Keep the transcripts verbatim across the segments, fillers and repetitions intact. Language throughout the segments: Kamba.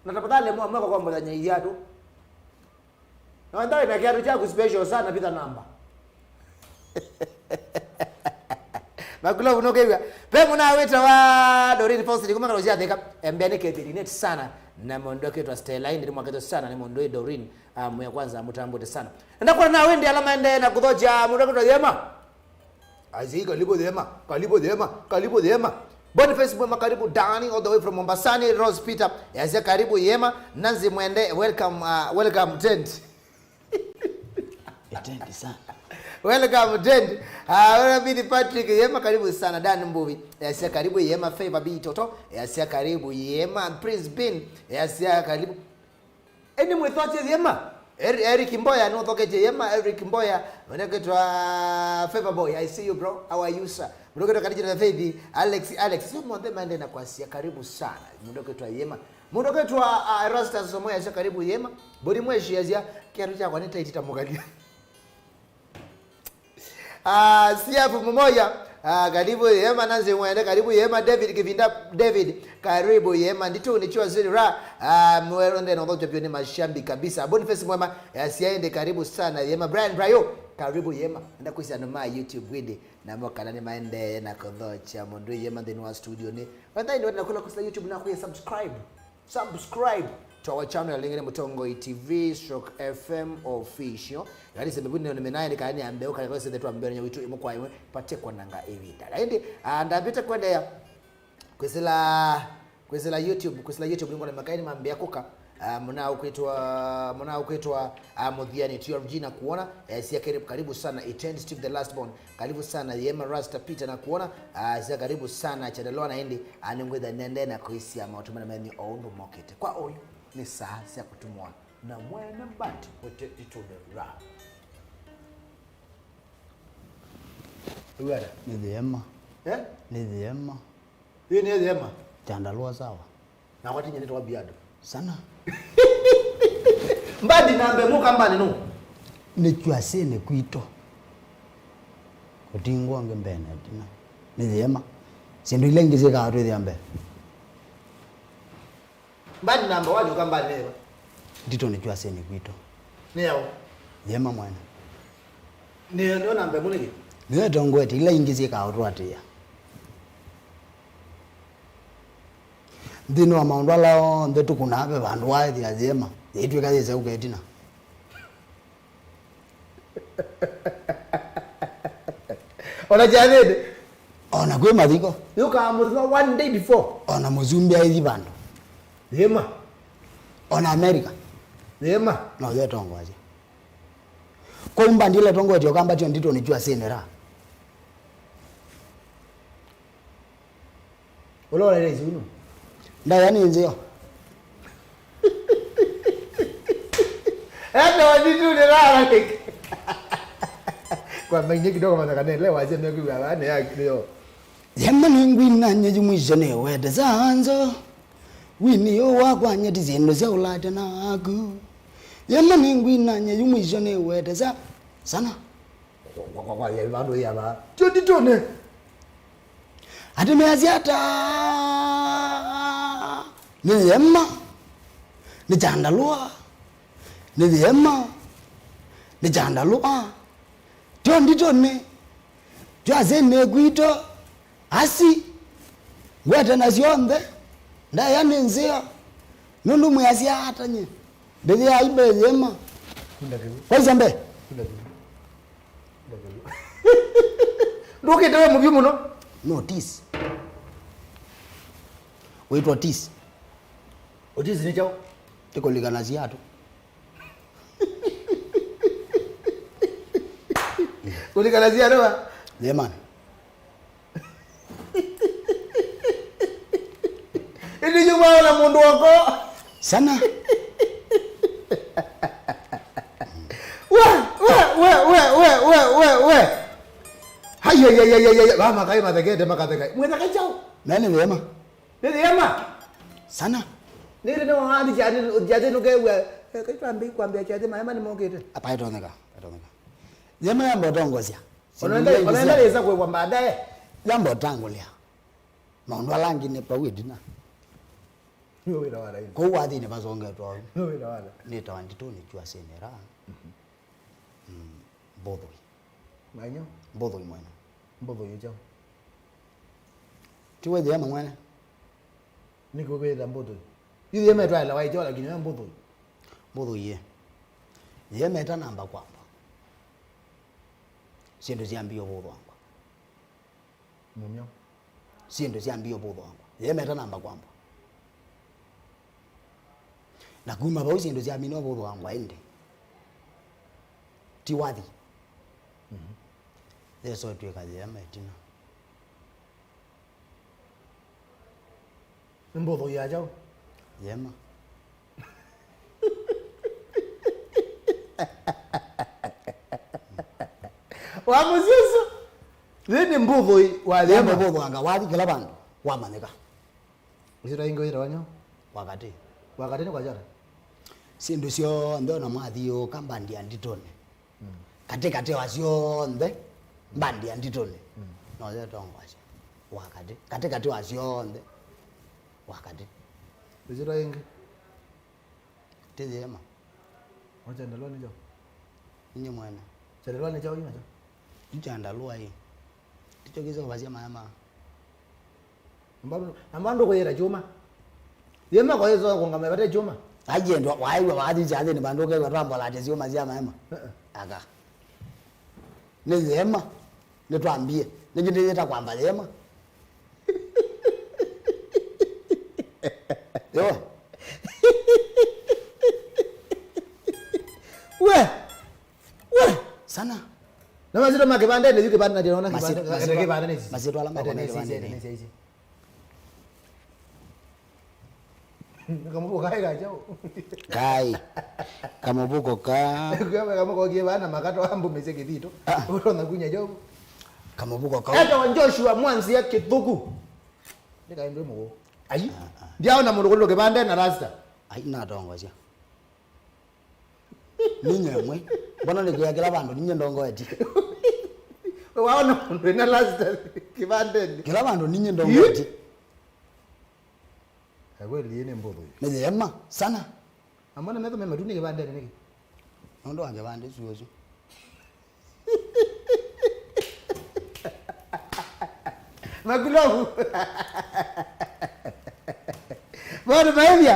Na tafadhali mwa mwaka kwa mbothanya iatũ. Na wenda na kiatu chaku special sana, pita namba. Makulovu no kewia. Pe muna wita wa Doreen Faustin kuma Karosia Thika. Embea ni kethiri net sana. Na mundu akitwa Stella, indi mwaketwa sana ni mundu Doreen. Ah, mwe kwanza mutambute sana. Enda kwa na wende alama ende na kuthoja mundu akitwa Yema. Aisee, karibu Yema, karibu Yema, karibu Yema. Boniface Mwema, karibu Dani, all the way from Mombasani. Rose Peter, yasya karibu Yema. Nancy Mwende, welcome, uh, welcome tent. Tent sana. Welcome tent. Uh, Rabidi Patrick, Yema, karibu sana. Dan Mbuvi, yasya karibu Yema. Favor B Toto, yasya karibu Yema. Prince Bean, yasya karibu. Ĩndĩ mwĩthokye Yema. Er-, Eric Mboya nũthoketye Yema, Eric Mboya, mũndũ ũkwĩtwa Favor Boy, I see you bro, how are you sir? Mũndũ ũkwĩtwa Khadija na Faith, Alex, Alex, sio monthe maende na kwasya karibu sana. Mũndũ ũkwĩtwa Yema. Mũndũ ũkwĩtwa, ah, Erastus Omoya asya karibu Yema. Bodi mweshi asya, kiatu kyakwa nĩ tight ta mũkalia. Ah, Siafu Mumoya, ah, karibu Yema. Nancy Mwende, karibu Yema. David Kivinda, David, karibu Yema. Nditu ni chua zuri ra, ah, mwero nde na uthokyo pio ni mashambi kabisa. Boniface Mwema, ya siaende, karibu sana Yema. Brian Brayo, karibu Yema. Enda kusia no ma YouTube widi, na mo kana ni maende na kuthocha mundu Yema nthĩnĩ wa studio ni. Wenda ni wenda kula kusa YouTube na kuya subscribe. Subscribe to our channel, lingine Mutongoi T V stroke F M official. Yani sembe buni ni menaye ni kani ambe ukale kwa sende tu ambe nya witu imukwa imwe pate kwa nanga ivinda. Na indi, ah, ndambite kwendeea kwisila, kwisila YouTube, kwisila YouTube ningona makaini mambia kuka. Ah, muna ukwitwa, muna ukwitwa, ah, Muthiani T R G na kuona, eh, sia karibu, karibu sana Eternity Steve the Last Born. Karibu sana Yema Rasta Peter na kuona, ah, sia karibu sana Chadalona indi, ah, ningwitha nende na kuisia maũndũ mana menyu o ũndũ mokĩte. Kwa ũyu nĩ saa sia kũtũmwa na mwene mbati ũte itũmĩra. Wĩw'ana? Nĩ Yema. Eh? Nĩ Yema. Hii nĩ Yema. Chandalua sawa. Na watinya nĩ twa biado. Sana. Mbadi na mbe muka mbani no. Nĩ kyasĩnĩ kwitũ. Kũtingwa ũngĩ mbene tina. Nĩ Yema. Syĩndũ ila ingĩ syĩkaa twĩthĩa mbee. Mbadi namba one uka mbadi neva. Ndito nĩ kyasĩnĩ kwitũ. Nĩ yao. Yema mwene. Nĩ ndio namba ĩmwe nĩkĩ? Nĩyo ĩtongoetie ila ingĩ syĩkaa ũtũatĩĩa. Nthĩnĩ wa maũndũ ala onthe tũkũnaa ve vandũ waethĩa Yema, yĩitw'ĩka yĩseũke ĩtina. Ona kyathĩnĩ. Ona kwĩ mathiko. Yũkaa mũthenya one day before. Ona mũsumbĩ aithi vandũ. Yema. Ona America. Yema. No yetongoasya. Kwoou mbandi ĩla ĩtongoetye ũkambatio nditũ nĩ kyasĩnĩ ra. Ũla ũlaile isuno. Ndaya nĩ nzeo. Enda waditu ni rara like. Kwa mainye kidogo mathaka nele waje mekuwa wane ya kidogo. Yema nĩ ngwinany'a yu mwisho nĩ wete sanzo. Wini yo wakwa nyeti syĩndũ sya ũlate naku. Yema nĩ ngwinany'a yu mwisho nĩ wete sa sana. Kwa, kwa, kwa, kwa, ya, vandũ ya va. Tio nditũnĩ. Atĩ measya ata? Nĩ Yema. Nĩ Chandalua. Nĩ Yema. Nĩ Chandalua. Tio nditũnĩ. Tio asĩnĩ kwitũ. Asi. Ngwete na syonthe. Ndaya nĩ nzeo. Nũndũ mwĩasya ata nye? Ndĩthĩai mbee Yema. Kunda kĩu. Kwaisa mbee. Kunda kĩu. Ndũkĩte we mũvyũ mũno. No, Otis. Wĩtwa Otis. Otis nĩ kyaũ? Tĩkũlikana siatũ. Kũlikana siatũ wa? Yeah, man. Ĩndĩ nyuma ona mũndũ wako. Sana. We, we, we. Hai, hai, hai, hai, hai, hai. Ba makai mathekete makatheka. Mwetheka chao. Nani wema? Nĩ Yema. Sana. Nĩ rĩ nĩ wahandi chati, chati nũkew'a. Kaitwambe kwambia chati maema nĩ mokĩte. Apa itonyeka, itonyeka. Yema yamba ũtongosya. Onaenda, onaenda leza kwekwa baadaye. Yamba ũtangũlya. Maũndũ ala angĩ nĩ pau ĩtina. Nĩ wĩra wa raini. Kũu wathinĩ vasongetwe ũu. Nĩ wĩra wa raini. Nĩtawa Nditũnĩ Kyuasĩnĩ ĩla. Mm, Mbũthũi. Manya? Mbũthũi mwene. Mbũthũi ĩ kyaũ? Ti we Yema mwene? Nĩkĩ ũvĩta Mbũthũi? Yu Yema etwaĩla waĩ kyaũ lakini we Mbũthũi? Mbũthũi ĩ. Yema ĩtanamba kwambwa, syĩndũ syambie ũvũthwangwa. Mũmyo. Syĩndũ syambie ũvũthwangwa. Yema ĩtanamba kwambwa. Na kuma vau syĩndũ syamina ũvũthwangwa ĩndĩ. Ti wathi. Mhm. Yesotw'ĩka Yema ĩtina. Nĩ Mbũthũi ya kyaũ? Yema. Wa mũsyĩ ũsu. Yĩ nĩ Mbũthũi wa Yema. Yema ũvũthwanga wathi kĩla vandũ wamanyĩka. Ĩsyĩtwa yĩngĩ wĩtawa nyaũ? Wa katĩ. Wa katĩ nĩ kwa kyata? Syĩndũ syonthe ona mwathiũũka mbandi ya Nditũnĩ. Mm. Katĩ katĩ wa syonthe, mbandi ya Nditũnĩ. Mm. No yetongoasya. Wa katĩ. Katĩ katĩ wa syonthe. Wa katĩ. Ĩsyĩtwa yĩngĩ? Ti Yema. Wa Kyandarua nĩ kyaũ? Ninyie mwene. Kyandarua nĩ kyaũ yu nakyo? Ti Kyandarua ĩ. Tikyo kĩsĩ kũvasya maema. Na mbandũ, na mbandũ kũyĩta kyũma. Yema kwa Yesu kũngama vate kyũma. Aje ndo waĩwa wathi kyathĩnĩ vandũ ũkew'a twambola atĩ syũma sya maema. Uh-uh. Aka. Nĩ Yema, nĩtwambie. Nĩngĩ nĩyĩta kwamba Yema. Yo. We. We. Sana. Na masyĩtwa ma kĩvandenĩ, yu kĩvande, na ndĩrona kĩvande, kĩvande nĩ sisi. Masyĩtwa ala makwa me kĩvandenĩ. Kamũvuko kaĩ ka kyaũ? Kaĩ. Kamũvuko ka. Kamũvuko kĩ vana makato ambu mĩsĩ kĩthito. Ah. Ũtona kunya kyaũ? Kamũvuko ka. Etawa Joshua Mwanzia Kĩthũku. Ndĩkaendwe mũgũ. Ai. Ah, ah. Ndiaona mũndũ kũlũke vande na rasta. Ai, natongosya. Ninyie mwe. Mbona nĩkwĩa kĩla vandũ ninyie ndongoetye? Waona mũndũ ena last kĩvandenĩ? Kĩla vandũ ninyie ndongoetye. Ya kweli, ĩĩ nĩ Mbũthũi. Nĩ Yema sana. Amona metho me matu nĩ kĩvandenĩ nĩkĩ? Nũndũ wa kĩvande ũsu ũsu. Makulovu. Bado maĩvya.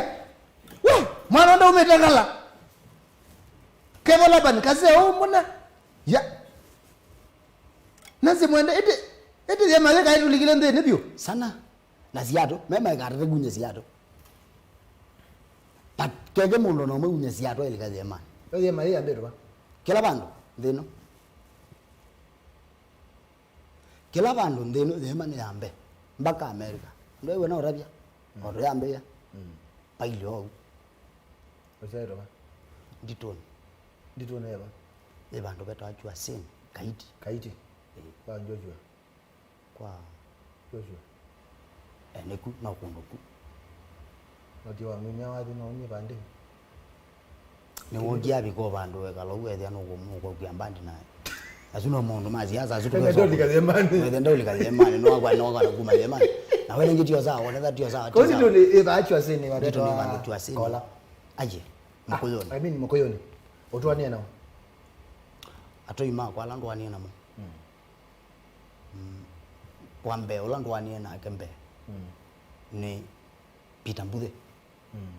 We, mwana ndaumĩte ngala. Kevo Laban, kaseo mũna. Ya. Nansi mwende, ĩtĩ, ĩtĩ Yema yĩka ĩtũlikile nthĩnĩ vyũ. Sana. Na siatũ, mema ĩkatate kunya siatũ. But keke mũndũ no ũmwe unya siatũ elika Yema. Yo Yema yĩ ambĩtũ va? Kĩla vandũ, nthĩ ĩno. Kĩla vandũ nthĩ ĩno, Yema nĩ ya mbee. Mbaka America. Ndwaiwe na ũtavya. Mm. O tũyambĩĩa. Mm. Pailyo ou. Ũsyaĩtwe va? Nditũnĩ. Nditũnĩ eva? Nĩ vandũ vetawa Kyuasĩnĩ, Kaiti. Kaiti? Ĩĩ. Kwa Joshua? Kwa Joshua? Eh, nĩku, no kũndũ ku. Noti wa mwinya wathi no nyie vandĩ. Nĩwongie avika o vandũ wekala ũu ethĩa nũkũmũkũkia mbandi naye. Asu no maũndũ ma siasa, asu tũkesa. Ndolika Yemani. Wethe ndaulika Yemani, no wakwa, no wakwa kuma Yemani. Na wene ngi tio sawa, wone that tio sawa, tio sawa. Kozi tuli eba Kyuasĩnĩ. Nditũ nĩ vandũ Kyuasĩnĩ. Kola. Aje, ah, Mũkũyũnĩ. I mean, Mũkũyũnĩ. Ũtũanĩe nao? Atoi makwa ala ndũanĩe namo. Mm. Mm. Wa mbee, ũla ndũanĩe nake mbee, mm, nĩ Peter Mbuthĩ. Mm.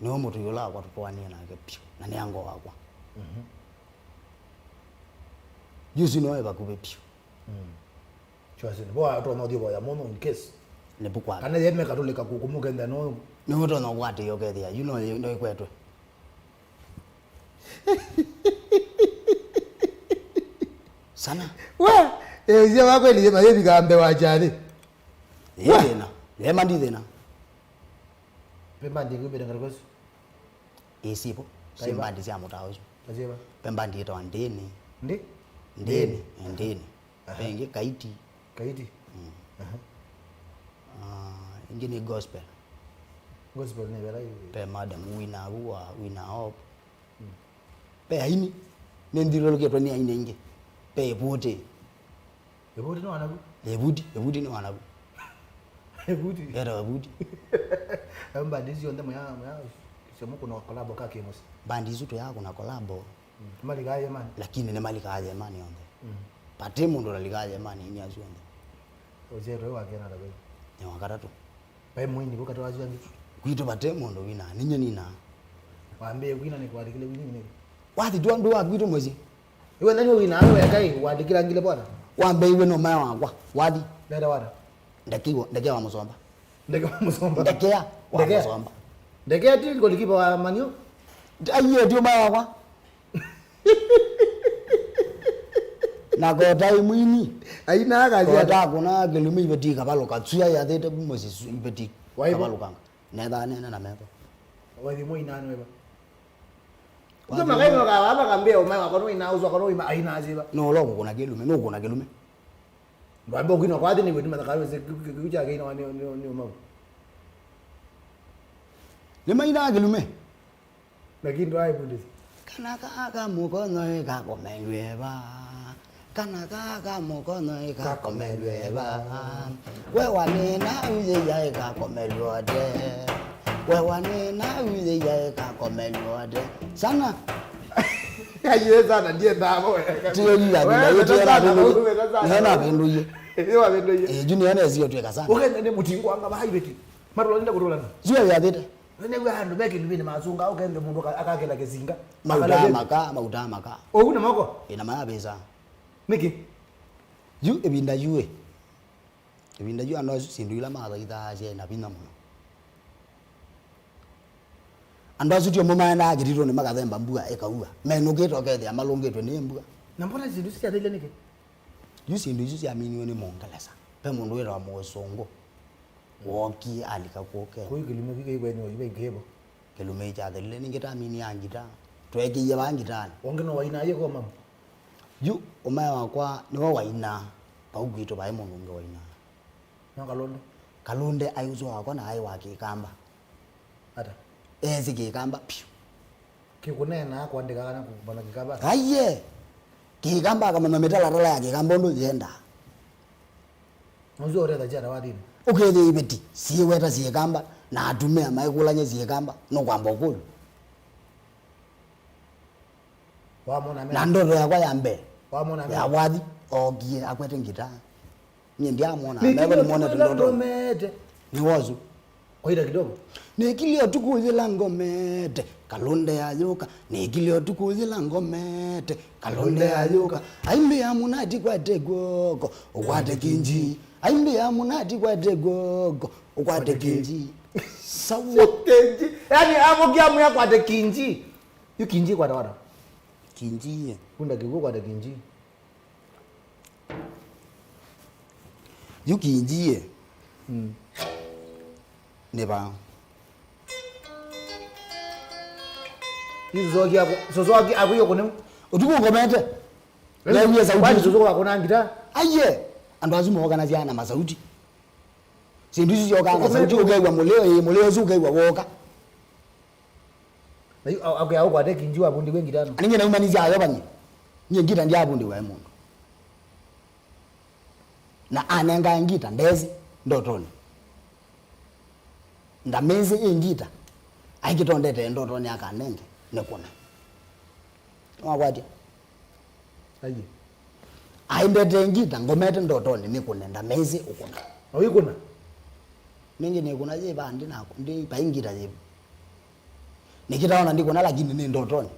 Nĩwe mũtũi ũla wakwa tũtwaanie nake vyũ, na nĩ ango wakwa. Mhm. Yusi nĩwe vakuvĩ vyũ. Mm. Sure, sure. Bo atonya ũthiĩ voya mũno in case. Nĩ bu kwa. Kana yeme katulika kũkũmũkenda no. Nĩ ũtonya ũkwatĩĩa ũkethĩa, you know, ndio ikwetwe. Sana. We, eh, zie wa kweli, yema, yevi kambe wa jali. Ye thĩna. Yema ndi thĩna. Ve mbandi ĩngĩ ũmbĩte ngalĩko ĩsu? Ĩĩ, sivo. Syĩ mbandi sya mũtao ĩsu. Ve mbandi ĩtawa Ndĩni. Ndi? Ndĩni, eh, Ndĩni. Aha. Ve ĩngĩ Kaiti. Kaiti? Mm. Aha. Ah, ĩngĩ nĩ Gospel. Gospel nĩ vela ĩ? Ve Madam Wina, wa Wina Hope. Mm. Ve aini, nĩnthilũlũkĩtwe nĩ aini aingĩ. Ve Ĩvuti. Ĩvuti nĩ wanavu? Ĩvuti, Ĩvuti nĩ wanavu. Ĩvuti? Etawa Ĩvuti. Ayo mbandi isu syonthe mũya, mũya, sya mũkũna collabo ka kĩmũsĩ. Mbandi isu tũyakũna collabo. Mm. Malikaa Yemani. Lakini nĩmalikaa Yemani yonthe. Mm. Vate mũndũ ũlalikaa Yemani inya syonthe. Ũsyetwe wa kena ta kweli. Nĩ wa katatũ. Vai mũini kũ katĩ wa asu angĩ? Kwitũ vate mũndũ winaa, ninyie ninaa. Wambĩĩe kwina nĩ kwandĩkile wini nĩ? Wathi tu andũ wa kwitũ mũsyĩ. Iwe nani wina awe wekai wandĩkĩla ngile bwana? Wambeiwe no maĩ wakwa. Wathi. Nenda wana. Ndekeiwa, ndekea wa mũsomba. Ndekea wa mũsomba. Ndekea wa Ndekea. Mũsomba. Ndekea ti golikipa wa Manio. Aiye tu maĩ wakwa. Na kota imwini. Aina akazi. Kota kuna kĩlumi iveti kavalũka. Tsua yathĩte kuma sisu iveti Waivo. Kavalũkanga. Netha nene na metho. Wathi mwa inano eva. Wathi Ndio magai mwa- no kava makambia umai wakwa no ina uzo kono ima aina aziva. No lo kũkũna kĩlumi, no kũkũna kĩlumi. Ndwambe kwina kwa thini wetu mathaka wese kiu cha kaina wa ni ni ni umau. Nĩ maina kĩlumi. Lakini ndwae bundisi. Kana kaka mũkono ĩkakomelw'e va. Kana kaka mũkono ĩkakomelw'e va. We wanina uyĩya ĩkakomelw'e ote. We wanina uyĩya ĩkakomelw'e ote. Sana. Aye sana ndiye ndavo. Tiyo yu ya bila yote na vindu. Nena vindu ye. Yo vindu ye. Eh, junior na sio tuweka sana. Ukenda ni mutingo anga bahai beti. Matula nenda kutulana. Sio ya thete. Nĩw'a andũ me kĩlũvĩnĩ masunga ũkende mũndũ aka- akakĩla kĩsinga. Mautaa maka, mautaa maka. Ũu nĩ moko? Ĩna maya vĩsa. Nĩkĩ? Yu ĩvinda yuĩ. Ĩvinda yu andũ asu syĩndũ ila mathaithaa syaĩ na vinya mũno. Andũ asu tio mo maendaa kĩtitunĩ makathemba mbua ĩkaua. Menũkĩte ũkethĩa malũngĩtwe nĩ mbua. Na mbona syĩndũ isu syathĩile nĩkĩ? Yu syĩndũ isu syaminiwe nĩ Mũngelesa. Ve mũndũ wĩtawa Mũsũngũ. Wookie alika kw'o Kenya. Kũu kĩlũme kĩu kĩkwĩnywa yu vengĩvo. Kĩlũme kyathelile nĩngĩ tamini ya ngita. Tweekĩie vaa ngitanĩ. Wonge no wainaa ye kwa mamu. Yu ũmae wakwa nĩwe wainaa. Vau kwitũ vaĩ mũndũ ũngĩ wainaa. No Kalũnde. Kalũnde aĩ ũsũ wakwa na aĩ wa Kĩkamba. Ata? Eesĩ Kĩkamba piũ. Kĩkũneenaa kũandĩka kana kũvana Kĩkamba? Aiye! Kĩkamba akamanya mĩtalatala ya Kĩkamba ũndũ yendaa. Ũsu ũtetha kyana wathinĩ. Ũkethĩa iveti syĩweta syĩkamba na atumĩa maikũlany'a syĩkamba nũkwamba ũkũlw'a. Wamwona na ndoto yakwa ya mbee. Wamwona ya wathi ookie akwete ngitaa. Nyie ndiamwona. Nĩkile ũtukũ yĩla ngomete. Nĩ wozu. Kwaita kidogo. Nĩkile ũtukũ yĩla ngomete, Kalũnde ayũka. Nĩkile ũtukũ yĩla ngomete, Kalũnde ayũka. Aimbĩa mũnati kwate kw'oko, ũkwate kinji. Aimbĩa mũnati kwate kw'oko, ũkwate kinji. Sawa. Kinji. Yaani, amũkia mwĩa kwate kinji. Yu kinji kwata wata. Kinji ye. Kunda kĩw'ũ kwate kinji. Yu kinjie. Mm. Nĩ vaa. Yu sosoki ako, sosoki ako yo kũneu. Ũtukũ ngomete. Nĩw'ie sauti. Kwani sosoki wako na ngita? Aiye. Andũ asu mokanasya na masauti. Syĩndũ isu syokaa na sauti, ũkew'a mũlĩo, ĩĩ, mũlĩo ũsu ũkew'a wooka. Na yu, a- akwĩa ũkwate kinji wavundiwe ngita no. Ani nyie naumanisye ayo vanyie. Nyie ngita ndyavundiwe mũndũ. Na anengae ngita ndesĩ ndotonĩ. Ndamĩsĩ ĩ ngita. Aikĩtondete ndotonĩ akanenge nĩkũna. Nĩwakwatya? Aiye. Aendete ngita ngomete ndotonĩ nĩkũne ndamĩsĩ ũkũna. Na wĩkũna? Nĩngĩ nĩkũna yĩ vaa ndi na ndi vai ngita yĩ. Nĩkĩtaona ndikũna lakini nĩ ndotonĩ.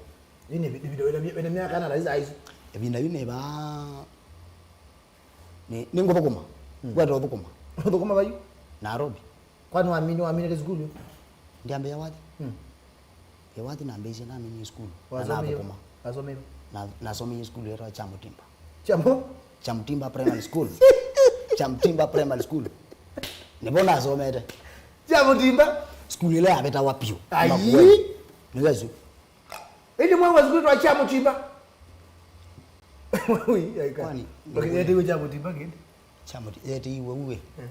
Yu nĩ vi- nĩ video wĩna mi- wĩna myaka na laisa aisu. Ĩvinda yu nĩ vaa nĩ nĩngũthũkũma. Mm. Kweta ũthũkũma. Ũthũkũma vai? Nairobi. Kwani wamini waminĩte sukulu? Ndiambĩĩa wathi. Mm. Ĩ wathi nambĩĩsye naminie sukulu. Na wasomie nathũkũma. Wasomie? Na nasomie sukulu yetawa Chamutimba. Chamo? Chamutimba Primary School. Chamutimba Primary School. Nĩvo nasomete. Chamutimba? Sukulu ĩla yavetawa piũ. Ayi. Makueni. Nĩwesu. Ĩndĩ mwaĩ wa sukulu twa Chamutimba. Ui, aika. Kwani, okay, nĩw'o- ete iwe Chamutimba kĩndĩ. Chamuti- ete iwe uwe. Eh.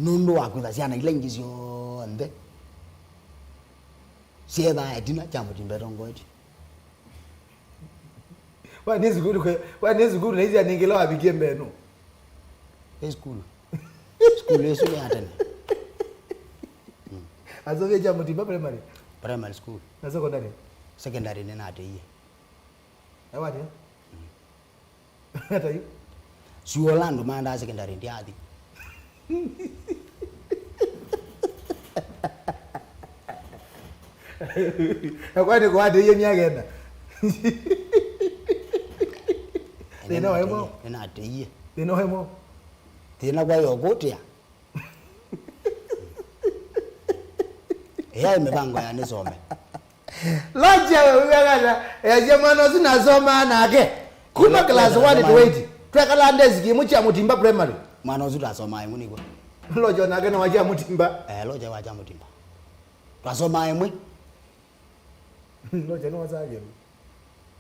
Nũndũ wa kwĩtha syana ila ingĩ syonthe syethaa ĩtina Chamutimba ĩtongoetye. Wa nĩ sukulu kwe, wa nĩ sukulu na izi aningĩla wavikie mbenu. Ĩ sukulu. Sukulu ĩsu nĩ ya tene. Mm. Asomie Kyamutimba Primary? Primary school. Na secondary? Secondary nĩnatĩie. Ewa atĩa? Ata yu? Sio ũla andũ maendaa secondary ndyathi. Na kwani kwatĩie myaka ĩna? Thĩna waĩ mwaũ? Nĩnatĩie. Thĩna waĩ mwaũ? Thĩna kwaĩ o kũtĩa. Yaĩ mĩvango ya nĩsome. Loja we wĩw'agana, easya mwana ũsu nasomaa nake. Kuma class one to eight. Twekala desk ĩmwe Kyamutimba Primary. Mwana ũsu tasomaa ĩmwe nĩkw'o. Loja nake nĩ wa Kyamutimba. Eh, Loja wa Kyamutimba. Twasomaa ĩmwe. Loja nĩ wa saa kĩndũ.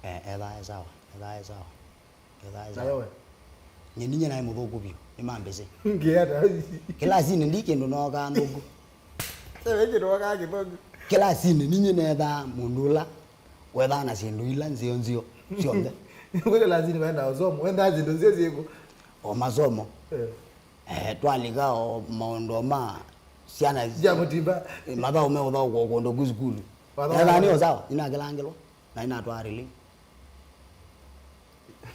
Eh, ethaa e sawa, ethaa e sawa. Ethaa e sawa. Nayo we? Nye ninyie naĩ mũthũku vyũ, nĩmambĩsĩ. Ngĩata. Kĩlasinĩ ndi kĩndũ nookaa nthũku. Ewe kĩndũ nookaa kĩthũku. Kĩlasinĩ ninyie nethaa mũndũ ũla wethaa na syĩndũ ila nzeo nzeo syonthe. Kwĩ kĩlasinĩ wenda ũsomo, wendaa syĩndũ nzeo syĩkũ? O masomo. Eh. Eh, twalika o maũndũ ma syana Kyamutimba. Eh, mathaũ meũthaũkwa o kũndũ ku sukulu. Ethaa nĩ o sawa, nĩnakĩlangĩlwa, na nĩnatwaa relay.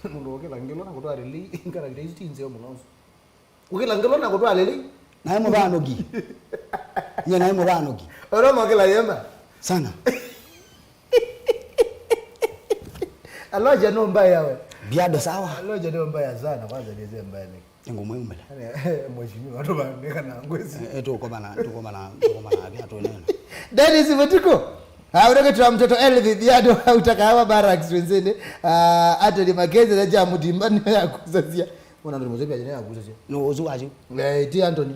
Mũndũ ũkĩlangĩlwa na kũtwaa relay, character isu ti nzeo mũno ũsu. Ũkĩlangĩlwa na kũtwaa relay? Naĩ mũthanũki. Nye naĩ mũthanũki. Ũla mokĩla yemba? Sana. Aloja no mbaya we. Biado sawa. Aloja no mbaya sana, kwanza nize mbaya nĩkĩ? Nĩngũmwĩumĩla. Mheshimiwa, tũvangĩka na ngwĩsi. Eh, eh, tũkomana, tũkomana, tũkomana ake atũnena. Dennis Mũtuku. Ah, ũndũkĩtwa mtoto Elvi Biado, utakawa barracks wenzende. Ah, Anthony Mackenzie na Kyamutimba nĩyo yakusasya. Mwana Anthony Mũsevi nĩyo yakusasya. No, ũsu wacio. Eh, ti Anthony.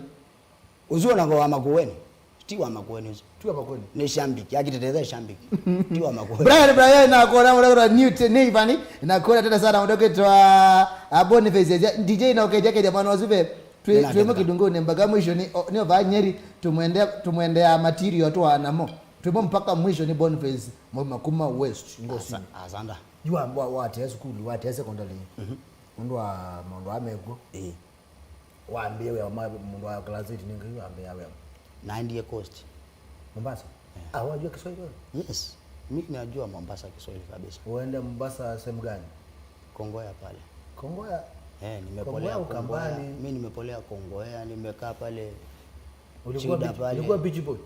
Ũsu onako wa Makueni. Ti wa Makueni ũsu. Ti wa Makueni. Nĩ Shambiki. Akiteteza Shambiki. Ti wa Makueni. Brian, Brian, nakona mwana kwa Newton, nĩ Ivani. Nakona tena sana mwana kwitwa, ah, Boniface. D J na ukeja keja mwana wa Zuve. Twi, twimo kidunguni mpaka mwisho ni, o, ni ova Nyeri. Tumwende, tumwende ya material twa namo. Twimo mpaka mwisho ni Boniface. Mwa Makuma West. Ngosi. Asanda. Yu wa, wa, wa tia school, wa tia secondary. Mhm. Mundu wa, mundu wa meko. Eh. Wambĩĩe wĩa ma mũndũ wa class eight nĩ Ngai wambĩĩa wĩa? Naendie Coast. Mombasa? Yeah. Ah, wajua Kiswahili wewe? Yes. Mi najua Mombasa Kiswahili kabisa. Uende Mombasa sehemu gani? Kongoya pale. Kongoya? Eh, nimepolea Kongoya, Ukambani. Mi nimepolea Kongoya, nimekaa pale. Ulikuwa Chuda beach, pale. Ulikuwa beach boy?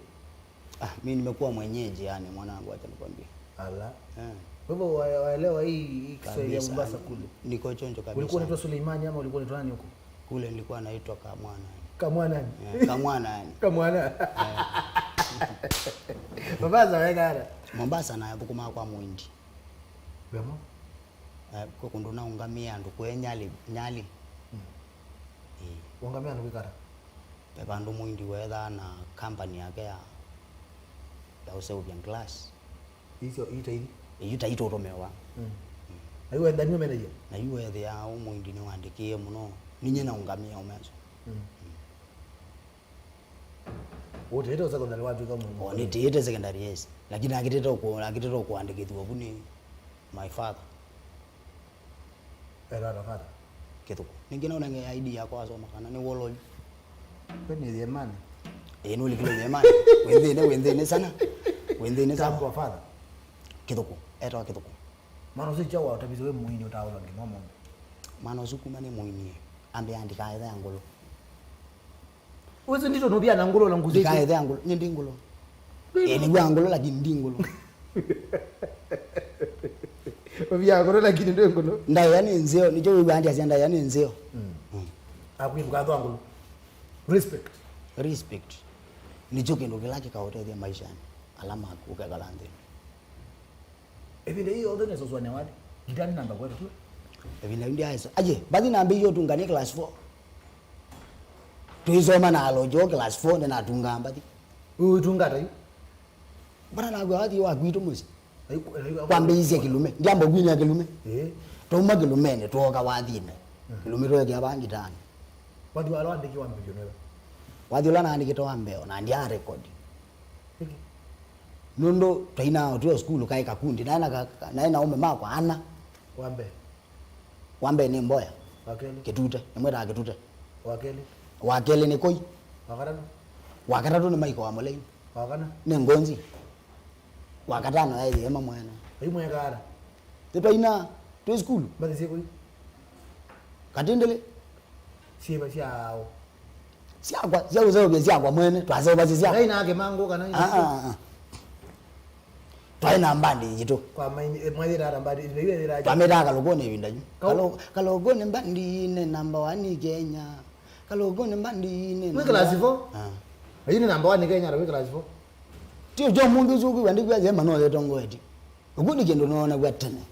Ah, mi nimekuwa mwenyeji yani, mwanangu, acha nikwambie. Ala. Eh. Kwa hivyo wa-, waelewa hii, hii Kiswahili ya kabisa. Mombasa kule. Niko chonjo kabisa. Ulikuwa unaitwa Suleimani ama ulikuwa unaitwa nani huko? Kule nilikuwa naitwa Kamwana. Kamwana? Eh, Kamwana yani. Kamwana. Eh. Mombasa wekara. Mombasa na thukuma kwa Muindi. Wemo? Eh, kwa kundu naungamia andu kwe Nyali, Nyali. Mm. Eh. Ungamia andu kwikara? Ve vandũ mũindi weethaa na company yake ya, ya ũseũvya glass. Icio ita ithi? Iyu ta itũtũmĩwa. Mm. Na yu wenda nĩwe manager? Na yu weethĩa ũ mũindi nĩwandĩkĩe mũno, ninyie na ũngamĩa ũmesũ. Mm. Ũtĩĩte secondary watw'ĩka mũndũ? O, nĩtĩĩte secondary, yes. Lakini akĩtĩte ũkũ-, akĩtĩte ũkũandĩkĩthw'a vu nĩ my father. Etata father? Kĩthũkũ. Ningĩ no nenge I D yakwa wasoma kana nĩ Wololi. We nĩ Yemani? Ĩĩ, nũlikile Yemani. Wĩ nthĩnĩ, wĩ nthĩnĩ sana. Wĩ nthĩnĩ sana. Kwa father? Kĩthũkũ. Etawa Kĩthũkũ. Mwana ũsu kyaũ watavisye wĩ mũini ũtaũla nginya ũmũnthĩ? Mwana ũsu kuma nĩ mũini, ambĩa ndikaethe angũlũ. Wĩsĩ ndito nũvia na ngũlũ na ngũsĩ. Ndikaethe angũlũ, nye ndi ngũlũ. Ĩĩ, nĩw'a ngũlũ, lakini ndi ngũlũ. Ũvia ngũlũ, lakini ndwĩ ngũlũ. Ndaĩa nĩ nzeo, nĩkyo wĩw'aa ndiasya ndaĩa nĩ nzeo. Mm. Mm. Akwĩ ndũkathwa ngũlũ. Respect. Respect. Nĩkyo kĩndũ kĩla kĩkaũtethya maishanĩ ala maku ũkekala nthĩnĩ. Ĩvinda yĩĩ yonthe nĩsosũanĩa wathi? Ngita nĩ namba kwetũ tu. Ĩvinda yĩu ndyaesa. Aje, mbathi nambĩie ũtunga nĩ class four. Tũisoma na alojo class four nĩnatungaa mbathi. Ũitunga ata yu? Mbona nakw'a wathi wa kwitũ mũsyĩ? Ayu, ayu, ayu, kwambĩĩisye Kĩlume. Ndiamba kwinĩa Kĩlume. Ĩĩ. Twauma Kĩlumenĩ, twooka wathinĩ. Mm. Kĩlume tweekĩa vaa ngitanĩ. Wathi wa ala wandĩki wambĩĩo nĩwe? Wathi ũla naandĩkĩte wa mbee, na ndyaa record. Nĩkĩ? Nũndũ twainaa twĩ o sukulu kaĩ kakundi, naĩ na ka-, naĩ na aũme makwa ana. Wa mbee? Wa mbee nĩ Mboya. Wa kelĩ? Kĩtute. Nĩmwĩtaa Kĩtute. Wa kelĩ? Wa kelĩ nĩ Koi. Wa katatũ? Wa katatũ nĩ Maiko wa Mũlei. Wa kana? Nĩ Ngonzi. Wa katano yaĩ Ĩema mwene. Ai mwekara. Tũtwaina twĩ sukulu. Mbathi syĩ kũi? Katindĩlĩ. Syĩva syaũ? Syakwa, sya ũseũvya syakwa mwene, twaseũvasya syakwa. Ngai nake mangu kana Ah, ah, ah. Twaĩ na mbandi yitũ. Kwa maini, eh, mwathĩra ata mbandi, ĩvinda yu ethĩra aja? Twamĩtaa Kalũkũnĩ ĩvinda yu. Kau- Kalũ-, Kalũkũnĩ mbandi nĩ number one Kenya. Kalũkũnĩ mbandi nĩ Wĩ number class four? Ah. Ayu nĩ number one Kenya, na wĩ class four? Ti ũkyo mũndũ ũsu ũkwĩw'a ndĩkw'a Ĩema no yetongoetye. Ũku nĩ kĩndũ noonaw'a tene.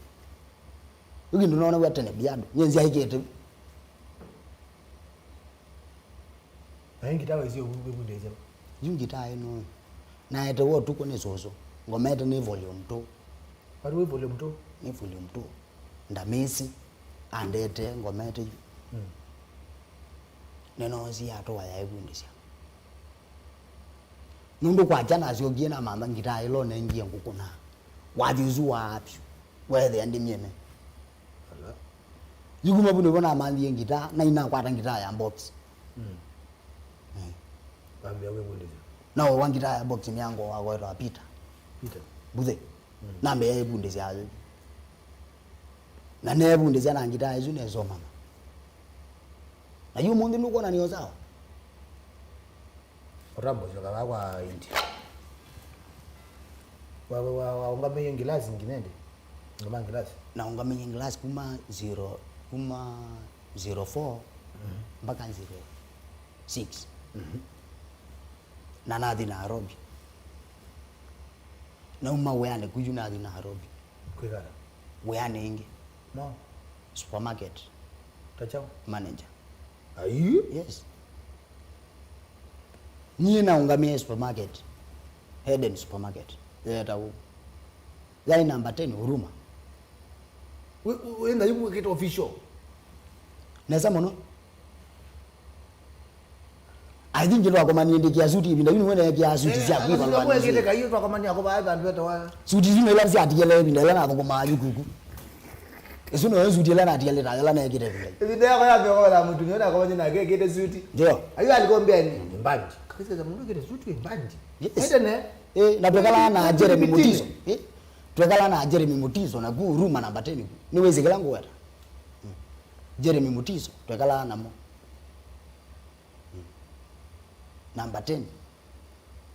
Ũku kĩndũ noonaw'a tene biado. Nye nzyaĩkĩte. Na ĩ ngitaa waisye ũvundĩsya? Yu ngitaa ĩno naetewa ũtukũ nĩ sũsũ. Ngomete nĩ volume two. Watu wĩ volume two? Nĩ volume two. Ndamĩsĩ, andetee, ngomete yu. Mm. Nĩnoosie atũa yaĩvundĩsya. Nũndũ kwakya nasyokie namantha ngitaa ĩla ũnengie ngũkũna. Wathi ũsu waa vyũ. Weethĩa ndĩ myene. Ala. Yu kuma vu nĩvo namanthie ngitaa, na inakwata ngitaa ya box. Mm. Eh. Wambia kwĩvundĩsya? Na wa ngitaa ya box nĩ ango wakwa wĩtawa Peter. Peter. Mbuthe. Mm. Nambĩa ĩvundĩsya ayo. Na neevundĩsya na ngitaa ĩsu nesomana. Na yu mũnthĩ nũkwona nĩyo sawa? Ũtambũsyoka vaa kwa India. Wa, wa, wa, waũngamĩie ngilasi nginya ĩndĩ? Ngama ngilasi? Naũngamĩie ngilasi kuma zero, kuma zero four Mhm. mpaka zero six. Mhm. Na nathi Nairobi. Nauma wĩanĩ kũu nathi Nairobi. Kwĩkala? Wĩanĩ ĩngĩ. No. Supermarket. Ta kyaũ? Manager. Ai? Yes. Niĩ naũngamĩe supermarket. Eden Supermarket. Yeetawa ũu. Yaĩ number ten Huruma. Wĩ, wĩ, wĩ na yu wĩkĩte official? Nesa mũno. I think twakomanie ndĩkĩa suti ĩvinda yu nĩwe neekĩaa suti sya kwĩvalwa na mwekĩte kaio twakomania kũvaa vandũ vetawa. Suti isu nĩla syatigele ĩvinda ĩla nathũkũmaa yu kuku. Ĩsu nĩyo suti ĩla natialĩte ĩla neekĩte ĩvinda yu. Ĩvinda yako ya mbee kwa mũtumia ũnakomania nake ekĩte suti. Ndio. Ayo alikombea ni mbandi. Kabisa za mũndũ ekĩte suti we mbandi. Yes. Ende ne. Eh, na twekalaa na Jeremy Mutiso. Eh, twekalaa na Jeremy Mutiso na ku Huruma namba ten. Nĩwĩsĩ kĩla ngũweta. Mm. Jeremy Mutiso, twekalaa namo. Mm. Namba ten.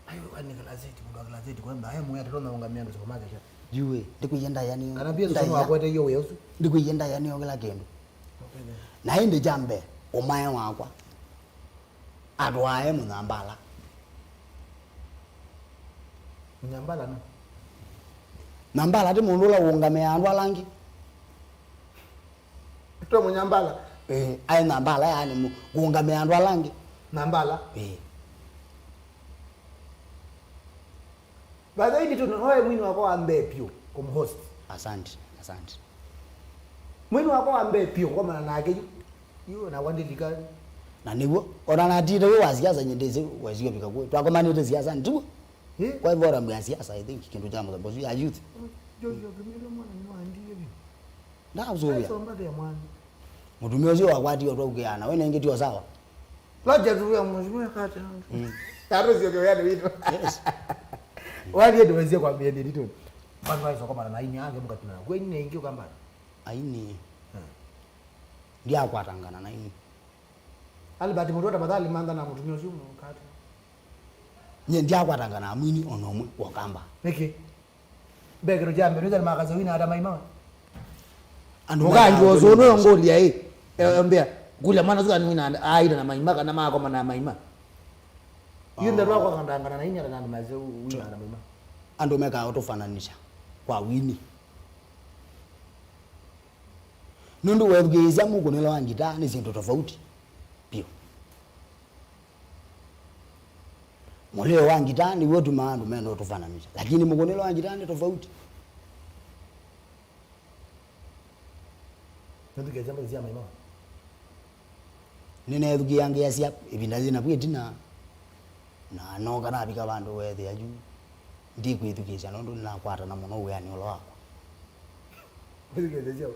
Ayo, kwani class eight, mũndũ wa class eight, kwa mbae, mwe, atatonya ũngamĩa andũ supermarket. Yu we, ndikwĩie ndaĩa nĩ. Kana pia sunu ndaĩa. Wakwete iyo wĩa ũsu. Ndikwĩie ndaĩa nĩ kĩla kĩndũ. Okay, then. Na ĩndĩ kya mbee, ũmae wakwa. Atwae mũnyambala. Mũnyambala nũ? Nyambala ti mũndũ ũla ũũngamĩaa andũ ala angĩ. Twe mũnyambala. Eh, aĩ nyambala, yaani mũ-, kũũngamĩa andũ ala angĩ. Nyambala. Eh. By the way, nditũ noe mwini wakwa wa mbee piũ kũmhost. Asante, asante. Mwini wakwa wa mbee piũ kũkomana nake yu. Yu, nakwa ndilikani. Na nĩw'o, ona natĩte wĩ wa siasa, nye ndĩsĩ waisio vika kwĩ. Twakomanĩte siasa, nĩw'o? Eh? Kwa forum ya siasa, I think, kĩndũ kya mũthemba ũsu ya youth. Joshua Kimilo mwana nĩ wa ndiye biũ. Ndaũsũvĩa. Aisomba thĩa mwana. Mũtumĩa ũsu wakwatie ũtwaũkĩaa na we nengĩ tio sawa. Roger tuwe mheshimiwa kati. Mm. Taro sio kwa yale wito. Yes. Wali ndio wazia kwa mbieni ndito. Bado wale soko mara na ini ange mkatina. Kwenye ingi ukamba. Aini. Hmm. Ndiakwatangana na ini. Albert Mutua, tafadhali mantha na mũtumĩa ũsu mũkate. Nye ndiakwatangana na mwini ona ũmwe wa Kamba. Nĩkĩ? Mbekero kya mbere, nĩtha makasa wina ata maima. Andũ ũkangi mena ũsũnũ ngũlya ĩ. E, mbea. Ngũlya mwana sukani wina aida na maima kana makoma na maima. Yu mbetwa kwa kandangana na inya na andũ maze wina na maima. Andũ mekaa ũtũfananisha kwa wini. Nũndũ wethukĩĩsya mũkũnĩlo wa ngitaa nĩ syĩndũ tofauti vyũ. Mũlĩo wa ngitaa nĩw'o ũtumaa andũ menda ũtũfananisya, lakini mũkũnĩlo wa ngitaa nĩ tofauti. Nĩthukĩĩsya mbathi sya maima. Nĩneethukĩĩangĩasya ĩvinda yĩ navu ĩtina. Na nooka navika vandũ weethĩa yu ndikwĩthukĩĩsya nũndũ nĩnakwatana mũno wĩanĩ ũla wakwa. Wĩthukĩĩsya syaũ?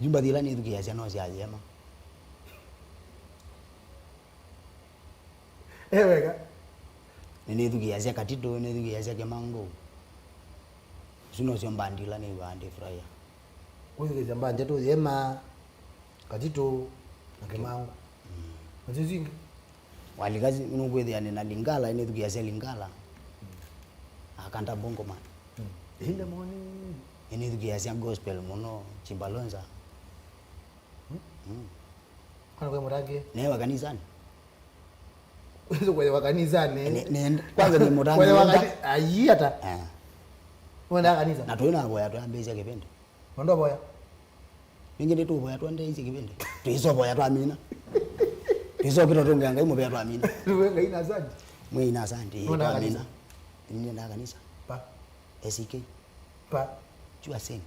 Yu mbathi ila nĩthukĩĩasya no sya Yema. E weka. Nĩnĩthukĩĩasya Katitũ, nĩnĩthukĩĩasya Kĩmangũ. Isu nosyo mbandi ila nĩw'aa ndĩfurahia. Kwĩthukĩĩsya mbandi tu Yema, Katitũ, na Kĩmangũ. Mm. Na isu ingĩ? Walika si-, nũkwĩthĩa nĩ na Lingala, nĩnĩthukĩĩasya Lingala. Mm. Akanda Bongo Man. Mm. Ĩndĩ moni. Nĩnĩthukĩĩasya gospel mũno, Chimbalonza. Mm. Mm. Kana kwĩ mũtangĩ? Newe kanisani. Wĩsĩ kwewa kanisani. Ne, ne, kwanza nĩ mũtangĩ. Kwewa nenda kani-, ayi ata? Eh. Wenda kanisa? Na twĩ na voya twambĩĩsya kĩvĩndĩ. Wenda voya? Ningĩ nĩ tũvoya twandeisye kĩvĩndĩ. Twĩsovoya twamina. Twĩsokĩtwa tũngĩa Ngai mũvea twamina. Nĩwe Ngai na asante. Mwĩ na asante, ĩĩ, wenda twamina kanisa? Nĩnendaa kanisa. Pa. A C K. Pa. Sure thing.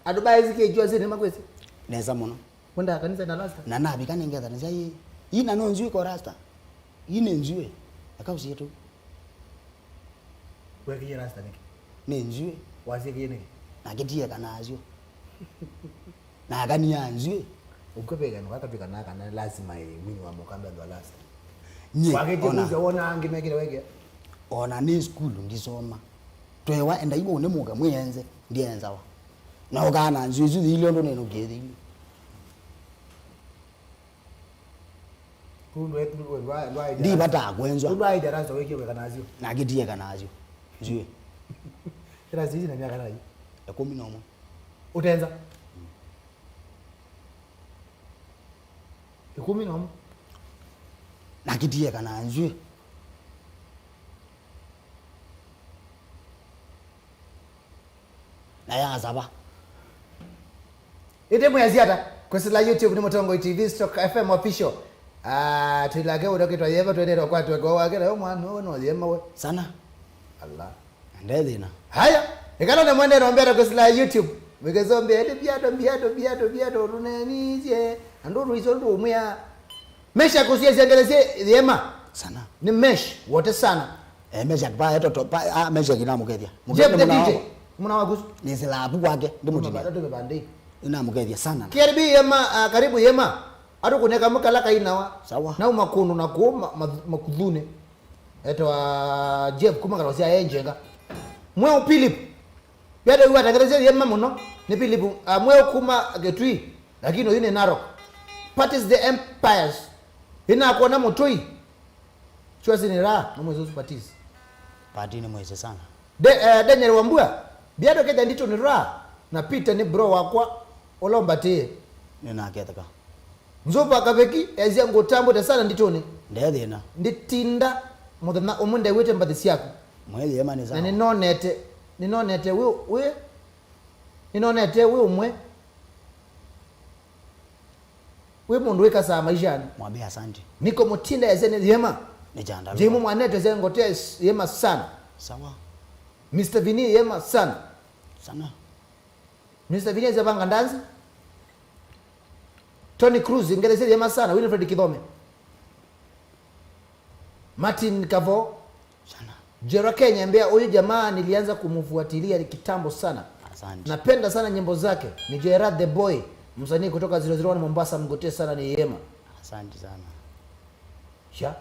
Andũ ma A C K sure thing nĩmakwĩsĩ? Nesa mũno. Wenda kanisa na rasta? Na navika nĩngethanĩsya ĩĩ. Ĩĩ na no nzw'ĩ ko rasta. Ĩĩ nĩ nzw'ĩ. Eka ũsiĩtũ. Wekie rasta nĩkĩ? Nĩ nzw'ĩ. Wasiekie nĩkĩ? Na kĩtie kana asyo. Na akania nzw'ĩ. Ũkwĩvĩka nĩ wakatwĩka na kana lazima ĩ mwini wa mũkambe ndo last. Nye, wakĩtie ona. Kũsya wona angĩ mekĩre weke. Ona nĩ school ndisoma. Twewa endai mũne mũka mwĩenze, ndienzawa. Na ũkaa na nzw'ĩ isu thili ũndũ nĩnũkie thili. Kũu ndwe-, ndwe-, ndwe-, ndwe-, ndivataa kwenzwa. Kũu ndwaĩte rasta wĩkie weka nasyo. Na kĩtie kana asyo. Nzw'ĩ. Ĩla sisi na myaka nayo. Ĩkũmi na ũmwe. Ũtenza? Ĩkũmi na ũmwe. Na kĩtie kana nzw'ĩ. Na yasava. Ĩndĩ mwĩasya ata? Kwĩsĩla YouTube nĩ Mũtongoi T V stroke F M official. Ah, twĩlake ũndũ ũkĩtwa Yema twendeetwe kwatweka wake nayo mwana ũũ no Yema we. Sana. Allah. Nde thĩna. Haya, ĩkala nĩ mwendee nombea kwĩsĩla YouTube. Mĩkĩsombea ĩndĩ biato, biato, biato, biato, tũnenisye. Andũ rũiso ndũmwĩa. Mesha kũsiasya ngelesye Yema. Sana. Nĩ Mesh, wote sana. Eh, Mesha pa eto to, pa, ah, Mesha kina mũkethia. Jeff the D J, mwana waku. Nĩ silabu kwake, ndimutini. Bado tumebandi. Ina mũkethia sana. K R B Yema, ah, karibu Yema. Atu kuneka mukala kainawa. Sawa. Na umakundu na kuuma makuthune. Etwa Jeff kuma kalo sia enjenga. Mweo Philip. Bado watangaza Yema mũno. Ni Philip, ah, mweo kuma Getui. Lakini uyu ni Narok. Parties the empires. Ina kuona mutui. Chwa sinira, no mwezi usu parties. Party nĩ mwĩsĩ sana. De, eh, Daniel Wambua, biado kenda ndito nĩ ra, na Peter nĩ bro wakwa, ũla ũmbatĩe. Nĩnaketheka. Nzova Kaveki, ezia ngũtambũte sana nditũnĩ. Nde thĩna. Nditinda mũthenya ũmwe ndewĩte mbathi syaku. Mwĩthĩe ma nĩ na sawa. Nĩnonete, nĩnonete wĩ, wĩ, nĩnonete wĩ ũmwe. Wĩ mũndũ wĩkasaa maishanĩ. Mwambie asante. Niko Mutinda ese nĩ Yema. Nĩ chanda. Jaimu Mwaneto ese ngote Yema sana. Sawa. Mister Vini Yema sana. Sana. Mister Vini ese vanga ndanzi. Tony Cruz ngelese Yema sana. Winifred Kithome. Martin Kavo. Sana. Jera Kenya, mbea huyu jamaa nilianza kumfuatilia kitambo sana. Asante. Napenda sana nyimbo zake. Ni Jera the Boy, msanii kutoka zero zero one Mombasa, mgotee sana ni Yema. Asante sana. Sha.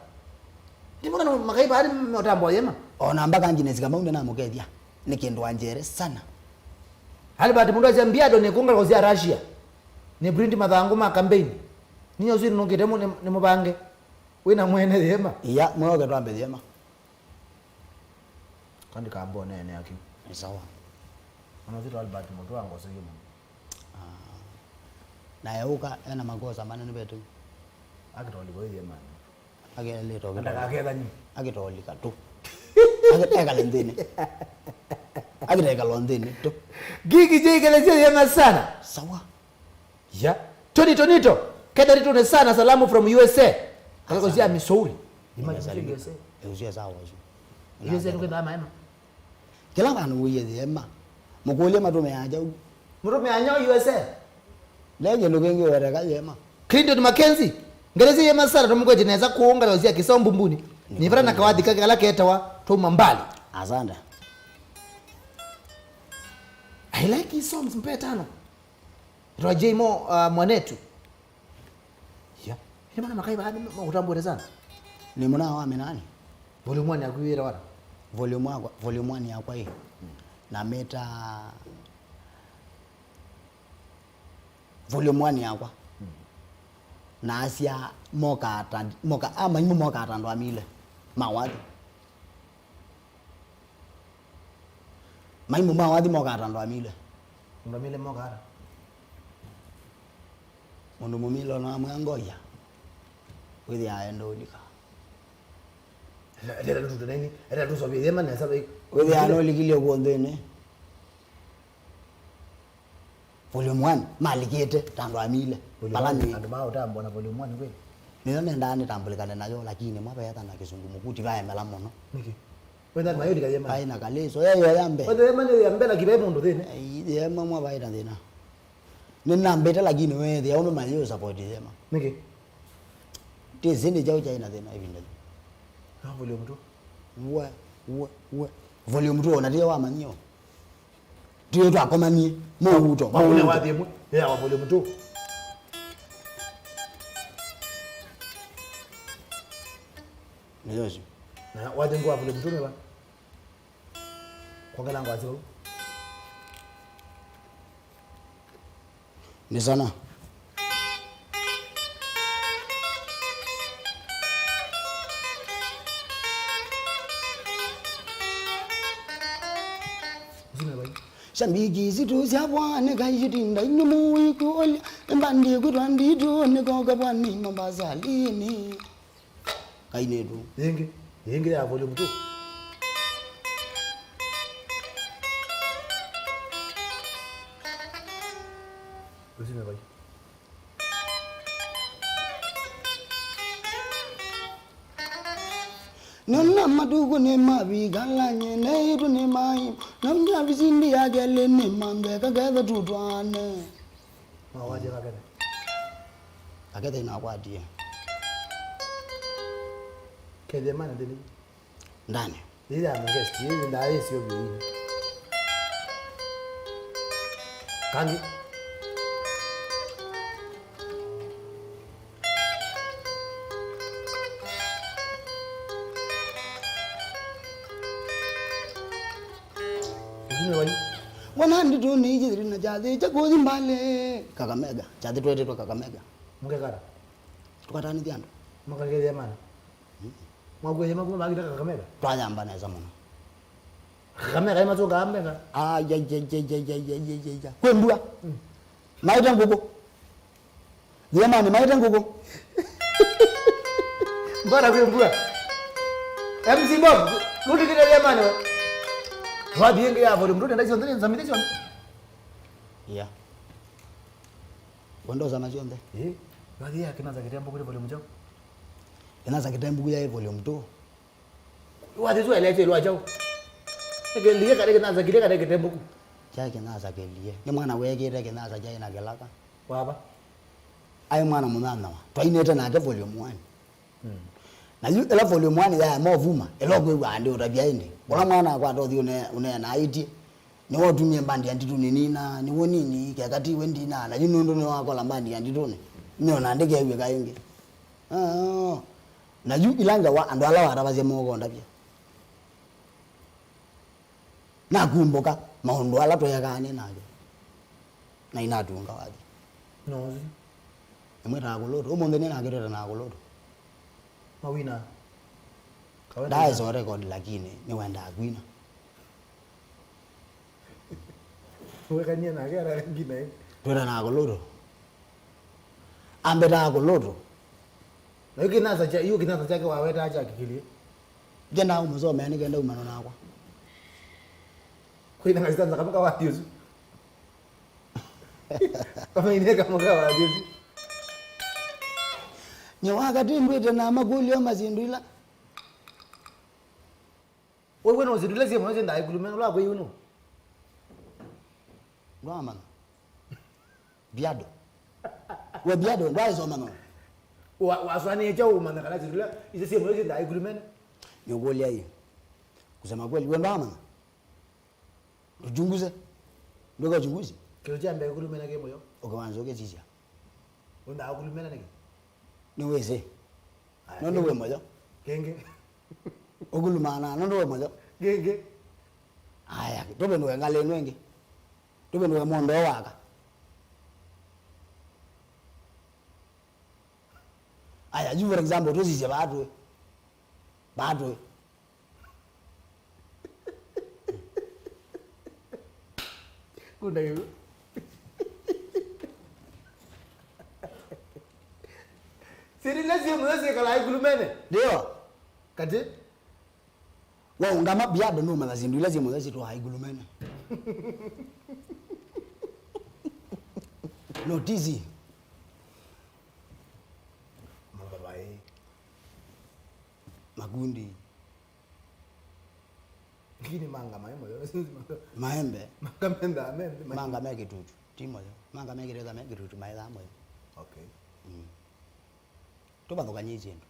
Ndimona no makaiba ari motambwa Yema. Ona mpaka Agnes Kamau nĩnamũkethya. Nĩ kĩndũ anjere sana. Albert Mundu acia mbiado nĩ kunga kozia Russia. Nĩ print mathangũ ma campaign. Ninyo zinu nungite mu nĩ mũbange. Wĩna mwene Yema? Iya, mweoke twambe Yema. Kandi kambonene aki. Nĩ sawa. Ona zito Albert Mutua ngose yumu. Ah. Naye ũka ena makosa manene vetu. Akitolika Yema. Akelito. Andaka akethani. Akitolika tu. Akekala nthĩnĩ. Akitekala nthĩnĩ tu. Gigi J kelezia Yema sana. Sawa. Ya. Tony Tonito, kenda ritune sana salamu from U S A. Akakozia Missouri. Imagine U S A. Eh, usia sawa ucio. U S A ndio kwa maana. Kila vandu wĩye Yema. Mũkũlye matume aja u. Mtume anyo U S A. Lege ndukengi wereka Yema. Clinton Mackenzie, ngelezi Yema sana tumukwete neza kuunga lozia kisao mbumbuni. Ni vara na kawathi kake kala ketawa tuma mbali. Asante. I like his songs mpetano. Roger Mo, uh, Mwanetu. Ya. Ĩndĩ mana makai vaa nĩ maũtambũĩte sana. Nĩ mũna wa Menani. Volume one yaku yĩtawa ata? Volume yakwa, volume one yakwa ĩ. Namĩta volume one yakwa. Naasya mokaa ta, moka, a, maimũ mokaa ta andũ amile. Mawathi. Maimũ mawathi mokaa ta andũ amile. Andũ amile mokaa ata? Mũndũ mũmile ona amwĩa ngoia. Wĩthĩaa enda ũlika. Ela, ela tu tunaini, ela tu sobi yema na sabe. Wĩthĩaa no likilio kũndũ ĩnĩ. Volume one, malikĩte ta andũ amile. Volume one, andũ ma ũtambwa na volume one kweli? Nĩyo nendaa nĩtambũlĩkane nayo, lakini mwavetha na kĩsũngũ mũkuti vaemela mũno. Nĩkĩ? Wenda mayo lika yema. Vai na kalĩso, yeyo ya mbee. Wenda yema nĩ ya mbee, lakini mũndũ thĩna. Ai, yema mwa vai na thĩna. Nĩnambĩte, lakini wethĩa ũme mayo support yema. Nĩkĩ? Tĩsĩ nĩ kyaũ kyaĩ na thĩna ĩvinda yĩu. Na volume two? We, we, we. Volume two ona tĩyo wamanyio. Tũyo twakomanie, mũuto, makune mũuto. Wathi ĩmwe, ya wa volume two. Nĩyo ũcio. Na wathi ngwa volume two nĩ va? Kwongela ngwa sio. Nĩ sana. Shabiki zitũ sya vwana kaĩ itinda inĩ mũikũlya, mbandi kwĩtwa nditũ nĩkoka vwana Mombasa lini. Kainĩtu. Yĩngĩ, yĩngĩ ya volume two. Ũsime vai. Nĩona matukũ nĩ mavikalany'e, neĩtu nĩ mai, na ũnya visindi ya kelĩ nĩ mambeka ketha tutwane. Mawatye kakene. Aketha inakwatie. Kethie mana ndini. Ndani. Yĩĩ ya mangesti, yĩĩ ndaĩ sio vyũ. Kangi. Ũsime wai. Wana nditũ nĩ iji thiri na kyathĩ kya kũthi mbale. Kakamega. Kyathĩ twetĩtwe Kakamega. Mũkekara. Tũkatanĩthya andũ. Makakethia mana. Mm. Mwakueja makuma makita Kakamega? Twayamba nesa mũno. Kakamega imatũngaa mbeka? Ayayayayayayayaya. Kwĩ mbua. Mm. Maĩte ngũkũ. Yemani, maĩte ngũkũ. Mbona kwĩ mbua? M C Bob, rudi kile Yemani we. Wathi ĩngĩ ya volume, rudi ndaisyo nthini, nzamithĩ syo. Yeah. Wenda ũsama syonthe? Ĩĩ. Wathi ya kĩnasa kĩtembo kũlĩ volume kyaũ? Kĩnasa kĩtembo yaĩ volume two. Wathi tu elete lwa kyaũ? Nĩkĩlike kale kĩnasa kĩlike kale kĩtembo ku. Kyaĩ kĩnasa kĩlie. Nĩ mwana wekĩte kĩnasa kyaĩ na kĩlaka. Wava? Aĩ mwana mũnyanyawa. Twainĩte nake volume one. Mm. Na yu ĩla volume one yaema ũvuma, ĩla ũkwĩw'a andĩ ũtavya ĩndĩ. Ũla mwana akwata ũthi ũne-, ũneenaa ĩtye. Nĩwe ũtumie mbandi ya nditũ nĩnina, nĩwe nini, keka tiwe ndina, na yu nũndũ nĩwakola mbandi ya nditũnĩ, nĩona ndĩkew'ĩka ĩngĩ. Ah, na yu ila ngewa andũ ala watavasya mokondavya. Nakumbũka maũndũ ala tweekaa nĩ nake. Na inatunga wathi. Nozi. Nĩmwĩtaa Kũlũtũ. Ũmũnthĩ nĩ nake twĩtanaa Kũlũtũ. Mawina. Kawaida. Ndaesa record lakini nĩwendaa kwina. Wekanie nake ararengina ĩ. Twĩtanaa Kũlũtũ. Ambetaa Kũlũtũ. Na yu kĩnasa kya, yu kĩnasa kyake wawetaa kya kĩkĩlye. Ngendaa ũmũsomea nĩkenda umana nakwa. Kwĩna kasita nzaka mũka wathi ũsu. Amaineka mũka wathi ũsu. Nye wakati ndwĩte na makũlyo masindũ ila. Wewe no zidule zia mwanzo nda ikulumena la kwa yunu. Ndwamana. Biado. We biado, ndwaisoma no. Wa, waswani echa umana kana zidule, ize zia mwanzo nda ikulumena. Nyogolia hii. Kusema kweli, we ndwamana. Uchunguze. Ndweka uchunguzi. Kĩndũ kya mbee kulumena ke moyo. Ũkawanza ũkĩsisya. Wenda kulumena nĩkĩ? Nĩwĩsĩ. Aya, nũndũ wĩ moyo. Kenge. Ũkulumaa na nũndũ we mũyo. Kĩngĩ. Aya, tũvĩndũe ngalĩ ĩno ĩngĩ. Tũvĩndũe mũndũ waka. Aya, yu for example, tũsisye vaa twĩ. Vaa twĩ. Kunda kĩu. Siri na simu na sikala ikulumene. Ndio. Kati. Waũngama biado nũmanya syĩndũ ila syĩ mũyo syĩtwaa ikulumene. Notisi. Mavavai. Makundi. Lakini manga maĩ mũyo. Maembe. Manga menda, menda. Manga me kĩtutu. Ti mũyo. Manga me kĩtutu, me kĩtutu, maethaa mũyo. Okay. Mm. Tũvathũkany'e syĩndũ.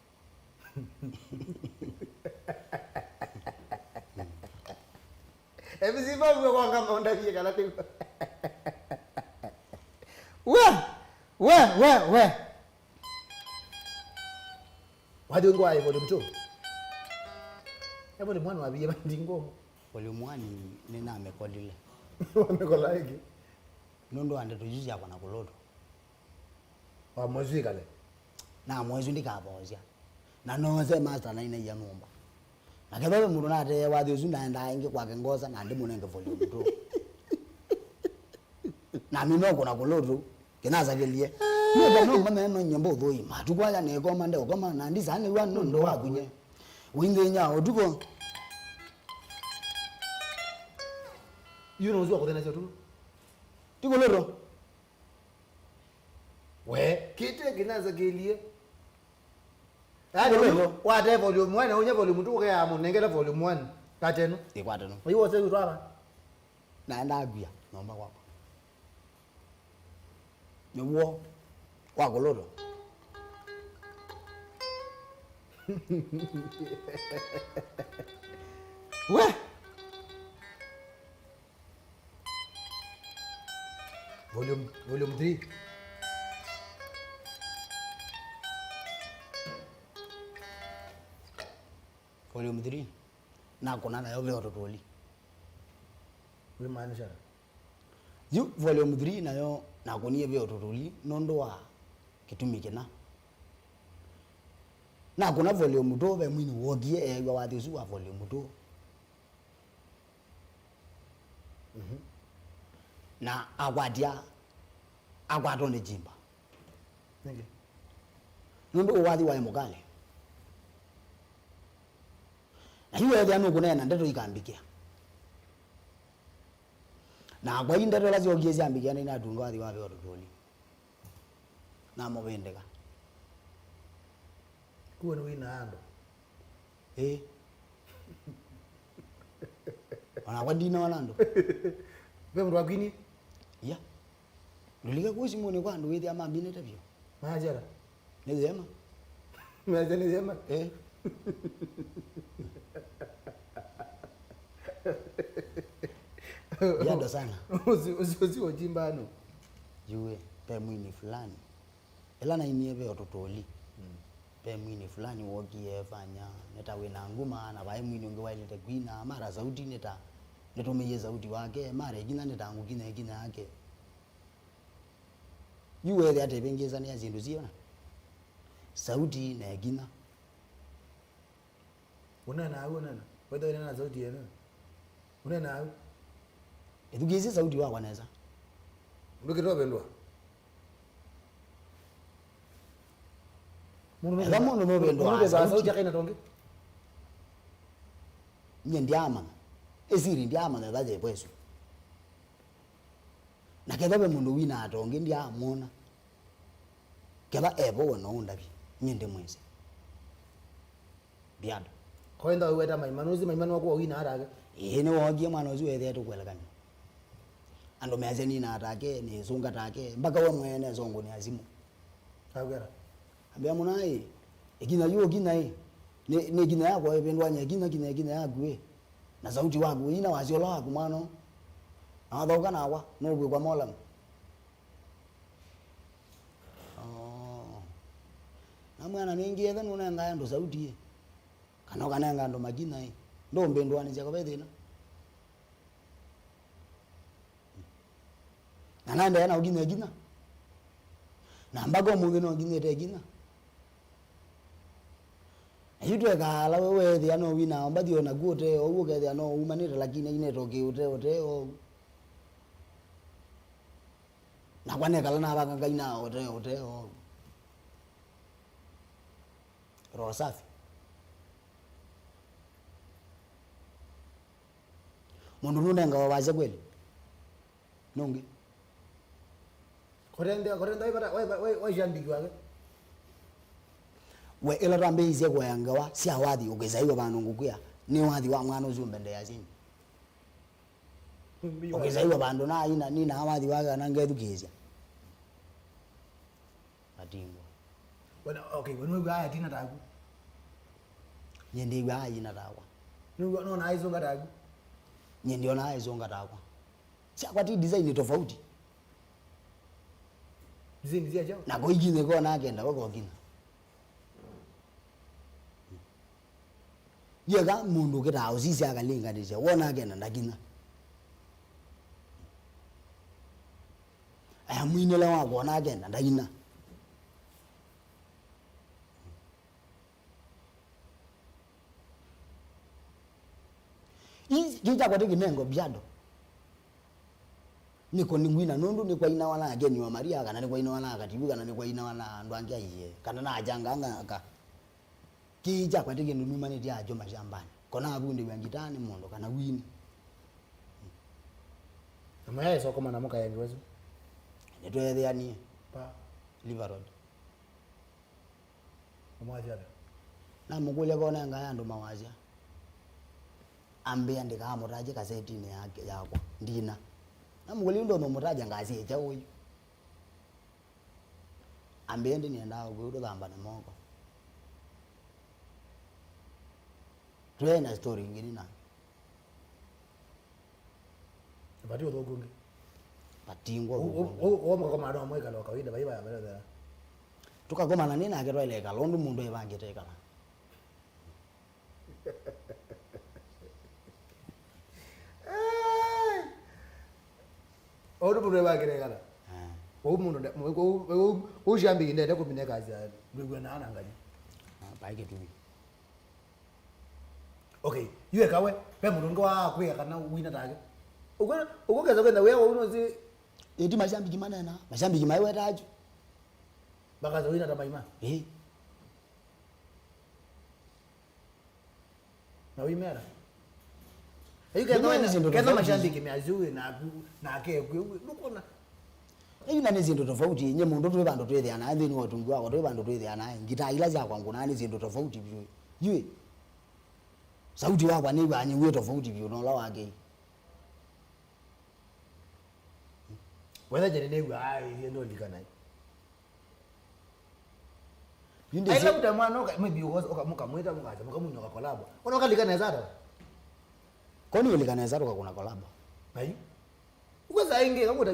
M C Bob kwa kama ndavye kana tiko. We, we, we, we. Wathi ngwa volume two. E volume one wavie bandingo. Volume one nĩnamĩkolile. Wamĩkola ĩngĩ? Nũndũ wa ndeto isu syakwa na kũlũtwa. Wamwĩsw'ĩkale? Namwĩsw'ĩ ndikavoosya. Na noose master nainaia nyũmba. Na kethwa ve mũndũ natee wathi ũsu naendaa ĩngĩ kwake ngosa na ndĩmũnenge volume two. Na mina ũkũna kũlũtũ, kĩnasakĩlie. Nĩta no manya no nyie mbũthũi. Matukũ aya nĩkoma ndeũkoma na ndisa nĩw'a nũndũ wa kunye. Wĩnthĩnya ũtukũ. Yu no ũsu wa kũthĩnasya tu. Ti kũlũtũ. We, kĩte kĩnasakĩlie. Yaani, ũyu wate volume one, ũnye volume two, ũkeaa mũnengele volume one. Katenu. Ĩkwatenu. Ũyu wose witũ ava. Naenda akwia, nyũmba kwakwa. Nĩw'o wa kũlũtwa. We! Volume, volume three. Volume three. Nakũna nayo ve ũtũtũli. Wĩmaanisha? Yu volume three nayo nakũnie ve ũtũtũli nũndũ wa kĩtumi kĩna. Nakũna volume two, ve mwini wookie eew'a wathi ũsu wa volume two. Mhm. Na akwatya, akwatwa nĩ jimba. Nĩkĩ? Nũndũ ũwathi waĩ mũkale. Na yu weethĩa nũkũneena ndeto ikambikĩa. Nakwa ii ndeto ila syookie syambikĩa nĩnatunga wathi wa ve ũtũtũli. Namũvĩndĩka. Kuwe nĩwĩnaa andũ? Ĩĩ. Onakwa ndinona andũ. Ve mũndũ wakwinie? Ia. Ndũlike kũu simũnĩ kwa andũ wĩthĩa maminĩte vyũ. Majera. Nĩ yema. Meza nĩ yema. Eh. Yado sana. Usi, usi, usi ojimba no. Yue, pe mwini fulani. Ĩla nainie ve ũtũtũli. Mm. Ve mwini fulani wokie efanya, nĩta wĩna nguma, na vaĩ mwini ũngĩ waĩlĩte kwina, mara sauti nĩta, nĩtũmĩie sauti wake, mara ĩkinya nĩta ngũkinya ĩkinya yake. Yu weethĩa atĩ ĩvĩngĩĩsanĩa syĩndũ syĩona? Sauti na ĩkinya. Ũnena au, ũnena. Wetha ũnena na sauti yene. Ũnena au. Ĩthukĩĩsye sauti wakwa nesa. Ndũkĩte ũvĩndũa. Mũndũ nũkĩtha, mũndũ nũvĩndũa mũndũ nũkĩtha sauti. Sauti akaina tongi. Nye ndiamanya. Esiri ndiamanya etha yĩvo ĩsu. Na ketha ve mũndũ wina atongi ndiamwona. Ketha evo we no ũndavye. Nye ndimwĩsĩ. Mbiando. Koenda wĩweta maimanu, ũsi maimanu waku wawina atake? Ĩĩ, nĩwookie mwana ũsu weethĩa tũkwelekany'a. Andũ measya nina atake, nĩsũnga take, mbaka we mwene songũnĩa simũ. Akwĩra? Ambĩa mũna ĩ, ĩkinya yu ũkinya ĩ, nĩ, nĩ ĩkinya yakwa ĩvĩndũany'a ĩkinya, kinya ĩkinya yaku ĩ. Na sauti waku, ina wasyola waku mwana. Na wathauka nakwa, nũkwĩkwa molamu. Oo. Na mwana nĩngĩ etha nũnengae andũ sauti ĩ. Kana ũkanenga andũ makinya ĩ, ndũmbĩndũanĩsya ko ve thĩna. Na naendeea na ũkinya ĩkinya. Na mpaka ũmũnthĩ no nginyĩte ĩkinya. Na yu twekaa ala we weethĩa no wina mbathi o naku ũte oou, ũkethĩa no umanĩte, lakini ainete ũkĩ ũte, ũte oou. Nakwa nekala navanga Ngai na ũte, ũte oou. Roho safi. Mũndũ nũnengawa wasya kweli? Nũngĩ. Kũtenda, kũtenda waivata, wai, wai, wai, waisya ndiki wake. We ĩla twambĩĩisye kũea ngewa sya wathi ũkĩsaiwa vandũ ngũkwĩa, nĩ wathi wa mwana ũsu ũmbendeeasya nyie. Ũkĩsaiwa vandũ na aina, ninaa wathi wake kana ngethukĩĩsya. Matingwa. Wena, okay, we nĩwĩw'aa atina taku? Nyie ndĩw'aa aina takwa. Nĩw'o nonaa ĩsũnga taku? Nyie ndionaa ĩsũnga takwa. Syakwa ti design tofauti. Design sya kyaũ? Na ko ikinyĩ kona akenda, we kokinya. Yeka mũndũ ũkĩtaa ũsisya akalinganĩsya, wona akenda ndakinya. Aya mwinĩle wa kwona akenda ndaina. Ii, kĩĩ kyakwa ti kĩnengo vyando. Nĩko nĩngwina nũndũ nĩkwainawa na akeni wa Maria, kana nĩkwainawa na akativu, kana nĩkwainawa na andũ angĩ aiee, kana na achanganga aka. Kĩĩ kyakwa ti kĩndũ numanĩtye ajo mashambani. Kona avundĩw'a ngitaa nĩ mũndũ, kana wini. Na mũyaĩsa ũkomana mũkaengiwa su? Nĩtweethĩanie. Pa. Liver Road. Ũmwasya ata? Namũkũlya konengae andũ mawasya. Ambĩa ndĩkaamũtavye kasetinĩ yake, yakwa. Ndina. Namũkũlya ũndũ ũmũmũtavya ngasya kyaũ ũyu. Ambĩa ĩndĩ nĩendaa ũkwĩu tũthambane moko. Tũyaĩ na story ĩngĩ nĩ nake. Vati ũthũku ũngĩ. Vatingwa ũthũku ũngĩ. Ũu mũkakomana no mwĩkala o kawaida, vai vaya vaya. Tũkakomana nĩ nake twaĩle ĩkala ũndũ mũndũ evangĩte ĩkala. Ũndũ mũndũ evangĩte ĩkala. Ah. Ũu mũndũ nda-, ũu, ũu, ũu, ũu syambĩie ndende kũmine kasi ya ndwĩw'anaa na Ngai. Ah, vai kĩtumi. Okay, yu eka we, ve mũndũ ũngĩ wa kwĩa kana wina take. Ũkwona, ũkũkesa kwenda wĩa wau nũsĩ. Ĩti mashabiki manena, mashabiki maiweta achu. Makasa wina ta maima. Ĩĩ. Na wimera. Ayu ketha, nĩ syĩndũ ketha tofauti. Mashabiki measu wĩ naku, nake kwĩ, ndũkona. Ĩu na nĩ syĩndũ tofauti, nye mũndũ twĩ vandũ twĩthĩanaa nthĩnĩ wa ũtungi wakwa, twĩ vandũ twĩthĩanaa, ngitaa ila syakwa ngũnaa nĩ syĩndũ tofauti vyũ. Yui, sauti wakwa nĩw'aa nyie wĩ tofauti vyũ na ũla wake. Wetha jene nĩw'aa ĩthie ndolikana. Yu ndĩsĩ- Aila uta mwana ũka, maybe ũka, ũka, mũkamwĩta, mũkaja, mũkamwina ũka collabo. Ona ũkalika nesa ata? Ko nĩ ũlika nesa tũkakũna collabo. Ayu. Ukwesa ingi, kakuta,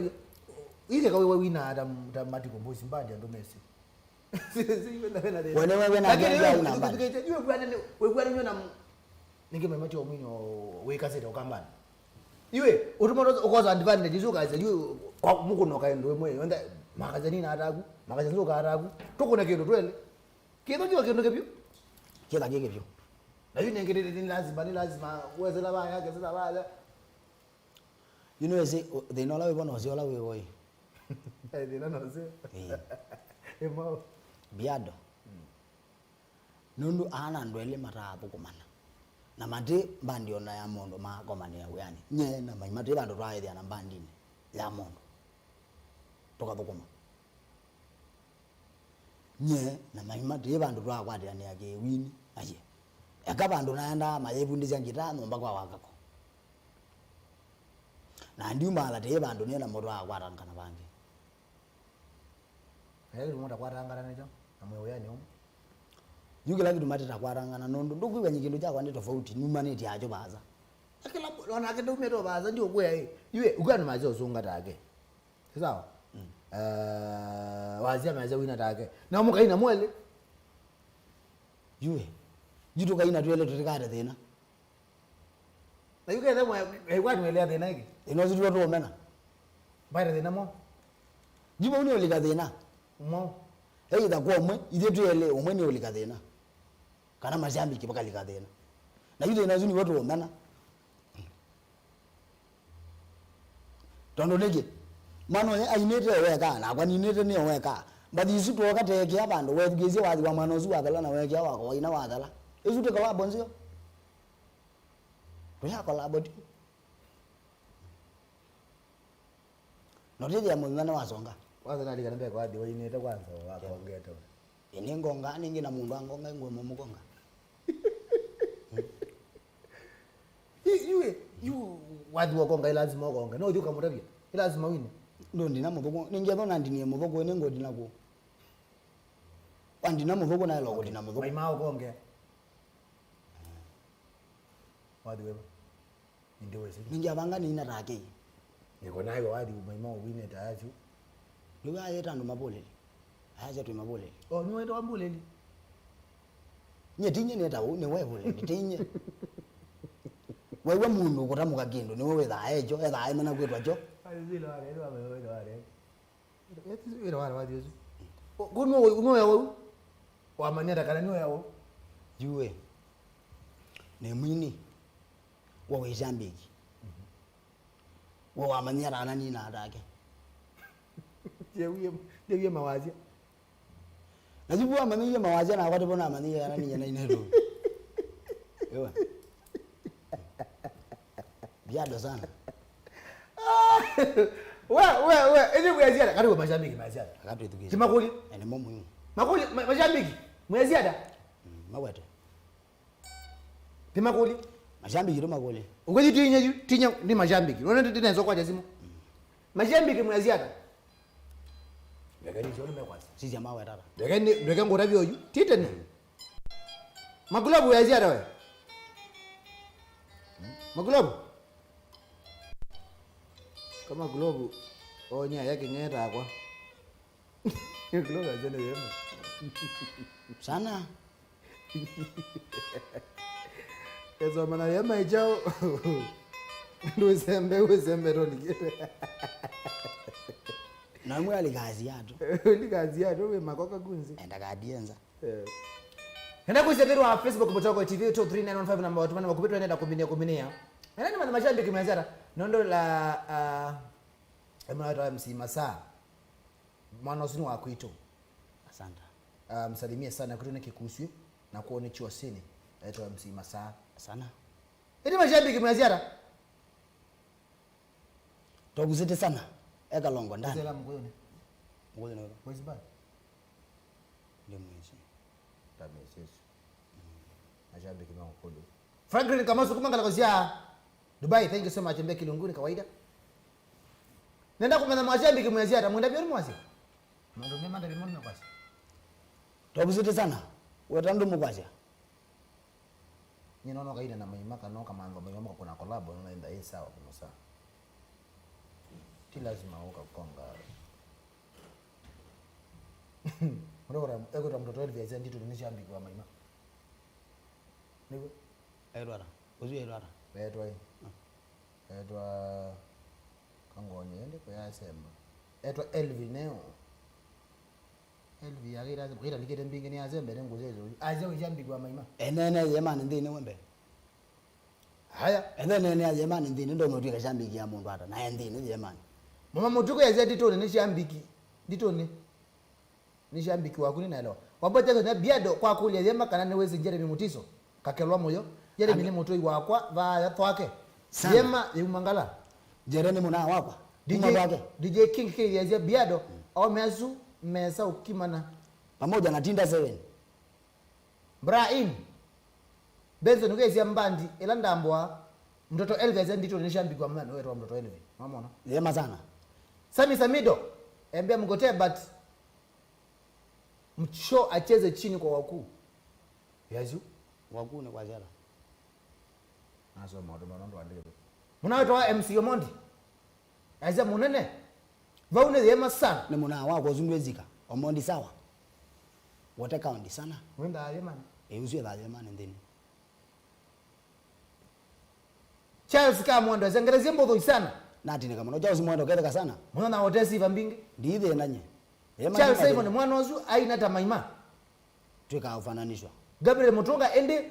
ike kawe wawina ata, ta Matiko Mbosi mbandi andũ mesi. Si, si, wena, wena thĩna. Wene, wene, wene, lakini wene, wewe, wene, wene, wene, wene, wene, wene, nĩngĩ maima ti omwinyo wĩkasĩte ũkambani. Iwe, ũtuma ũkosa advantage isu ũkaisya, iwe, kwa mũkũna ũkaĩ ndũ ĩmwe, wenda, makasya nina ataku, makasya nzuka ataku, tũkũne kĩndũ twelĩ. Kĩtho kĩo kĩndũ kĩvyũ. Kĩla kĩ kĩvyũ. Na yu nĩngĩ nĩ, nĩ lazima, nĩ lazima, wesela vaya, kesela vaya. Yu nĩwĩsĩ, ũ-, thĩna ũla wĩvo no ũseo ũla wĩvo ĩ. Thĩna no ũseo. Ĩĩ. Ĩmwe. Biado. Mm. Nũndũ aa na andũ elĩ mataathũkũmana. Na mati mbandi ona ya mũndũ maakomanĩa wĩanĩ. Nye na Maima ti vandũ twaĩthĩa na mbandinĩ ya mũndũ. Tũkathũkũma. Nye na Maima ti vandũ twakwatĩanĩa kĩwini. Aye. Eka vandũ naendaa mayĩvundĩsya ngitaa nyũmba kwa Wakako. Na ndiumaala ti vandũ nĩ namo twakwatangana vangĩ. Kĩla kĩtuma takwatangana nĩkyo, na mwĩ wĩanĩ ũmwe. Yu kĩla kĩtuma tĩtakwatangana, nũndũ ndũkwĩw'a nyie kĩndũ kyakwa nĩ tofauti, numanĩtye acho vaasa. Na kĩla, onake ndaumĩte o vaasa, ndiũkwĩa ĩ. Yu ĩ, ũkwĩa nĩ masya ũsũnga take. Sawa? Mm. Eh, wasya masya wina take. Na mũkaina mwelĩ. Yu ĩ. Yu tũkaina twelĩ tũtikate thĩna. Na yu ketha mwa-, mwaĩkwatwelea thĩna ĩngĩ. Thĩna ũsu tuo tũũmena. Mbaĩte thĩna mwaũ? Yu vau nĩũlika thĩna. Mwaũ? Either kwa ũmwe, ithyĩ twelĩ, ũmwe nĩũlika thĩna. Kana mashabiki makalika thĩna. Na yu thĩna ũsu nĩw'o tũũmena. Tondũ nĩkĩ? Mwana ũyũ ainĩte o weka, nakwa ninĩte nĩ o weka. Mbathi isu twoka teekĩa vandũ, wethukĩĩsye wathi wa mwana ũsu wathela na weekĩa wakwa waina wathela. Isu ti kolabo nzeo? Tũya kolabo tu. Na ũtĩthĩa mũthenya nĩwasonga. Kwanza nalikana mbee kwa athi wainĩte kwanza wakongete. Ĩ, nĩngonga, nĩngĩ na mũndũ angonga, ngwe mũmũkonga. Yu, yu, yu, wathi wakonga, ĩ lazima ũkonge. No ũthi ũkamũtavya. Ĩ lazima wine. Ndũndina mũthũkũ. Nĩngĩ ethwa nandinie mũthũkũ, nĩngũndina kũ? Wandina mũthũkũ, naĩlwa kũndina mũthũkũ. Maima ũkonge. Wathi weva. Nĩndĩwĩsĩ. Nĩngĩ avanga nĩina take. Nĩko nayo wathi umaima ũwine ta asu. Nĩw'o ayĩta andũ mavũlĩli. Ayasya twĩ mavũlĩli. O, nĩwetawa mbũlĩli? Nye tinye nĩta ũu, nĩwe ĩvũlĩli, tinye. Wew'a mũndũ kũtamũka kĩndũ, nĩwe wĩthaa ekyo, ethaa aimena kwĩtwa kyo. Ayo zile wale, wale, wale, wale. Eti wĩra wale wathi ũsu. Kũ nũya wau? Wamanya ta kana nũya wau? Yu we, nĩ mwini wa wĩshambĩki. We wamanyia ta kana nina atake. Ndewie, ndewie mawasya. Na yu we wamanyie mawasya nakwa tivo namanyie kana ninya na inetu. Ewa. Biado sana. We, we, we, ĩndĩ mwĩaziata, karibu mashabiki mwĩaziata. Akatwĩthukĩĩsya. Ti makũlyo. Ene mo muhimu. Makũlyo, ma-, mashabiki mwĩaziata. Mm, mawete. Ti makũlyo. Mashabiki tu makũlyo. Ũkwĩthi tinye yu, tinye ni mashabiki. Unaona ndi nesa kwacha simu. Mashabiki mwĩaziata. Ndeke ni sio ni mekwasi. Sisi ama wetata. Ndeke ni, ndeke ngũtavya ũyu. Titene. Makulovu ya ziada we. Makulovu. Kama kulovu onya yake ngeta akwa. Kulovu ya ziada yema. Sana. Eso mana yema ichao. Ndũsembe, ũsembe tolikite. Na mwe alikazi yato. Alikazi yato we makoka kunzi. Enda kadienza. Eh. Nenda kwĩsya thĩnĩ wa Facebook Mũtongoi T V two three nine one five namba watũmana makũvĩ twendenda kũminia kũminia. Nenda nĩ mashabiki mwĩaziata. Nũndũ la, ah, emwe wa M C Masaa. Mwana ũsu nĩ wa kwitũ. Asante. Ah, msalimie sana kwitũ nĩ Kĩkuswĩ na kwoo nĩ Chiosini. Etwa M C Masaa. Sana. Ĩndĩ mashabiki mwĩaziata. Twavusĩte sana. Eka longo ndani. Zela mkoyoni. Mkoyoni noro. Where's bad? Ndio mwezi. Tamia Yesu. Mashabiki ma ukulu. Franklin Kamasu kuma ngalako sia Dubai, thank you so much. Mbe Kilungu ni kawaida. Nenda kumenya mashabiki mwĩaziata, mwenda vyoni mwasi. Mwendo mema ndani mwana kwasi. Twavusĩte sana. Weta ndumu kwasya. Nyie nona ũkaina na Maima kana ũkamantha Maima mũkakũna collabo, nona ĩnda ĩ sawa mũno sana. Ti lazima ũkakonga. Mũndũ ũkwĩtwa, ekwĩtwa Mtoto Elvi aisya nditũ nĩ shabiki wa Maima. Nĩw'o? Etwa ata? Ũsu etwa ata? Etwa ĩ. Ah. Etwa Kangonye, ĩndĩ kũyasemba. Etwa Elvi neo. Elvi akaita, akaita ndikĩte mbingĩ nĩ asembe nĩ ngũsya isu. Aisya wĩ shabiki wa Maima. Ene ene yemanĩ nthĩnĩ wembe. Haya. Ene ene yemanĩ nthĩnĩ ndona ũtwĩka shabiki ya mũndũ ata. Na e nthĩnĩ yemanĩ. Mama Mũtuku yasya nditũnĩ nĩ shabiki. Nditũnĩ. Nĩ shabiki waku nĩnaelewa. Wambote na Biado kwa kũlya Yema kana nĩwĩsĩ Jeremy Mutiso. Kakelwa mũyo. Jeremy nĩ mũtũi wakwa vaya twake. Sana. Yema yumangala. Jeremy mũnaa wakwa. D J, kuma vake. D J King kĩyasya Biado, mm, aũme asu mesa ũkimana. Pamoja na Tinda seven. Brian. Benson ũkĩsya mbandi ĩla ndambwa. Mtoto Elvi asya nditũ nĩ shabiki wa mwana wetwa Mtoto Elvi. Mamona. Yema sana. Sami Samido. Embea mgotea but mcho acheze chini kwa wakuu. Yazu. Wakuu nĩ kwa ziara. Nasoma maũndũ mano ndwandĩkĩte. Mũna wĩtawa M C Omondi. Aisya mũnene. Vau nĩ Yema sana. Nĩ mũnaa wakwa ũsu ndwĩsika. Omondi sawa. Wote kaũndi sana. Wenda Yema. Ĩ ũsu ethaa Yema nĩ nthĩnĩ. Charles Kamwendo, esa ngeresye mbũthũ isana. Natinĩka mũno. Charles Mwendo, ketheka sana. Mũno na otesi iva mbingĩ. Ndiithĩna nye. Ema Charles nĩ Simon, mwana ũsu aina ta Maima. Twĩkaa ũfananĩswa. Gabriel Mũtũnga, ĩndĩ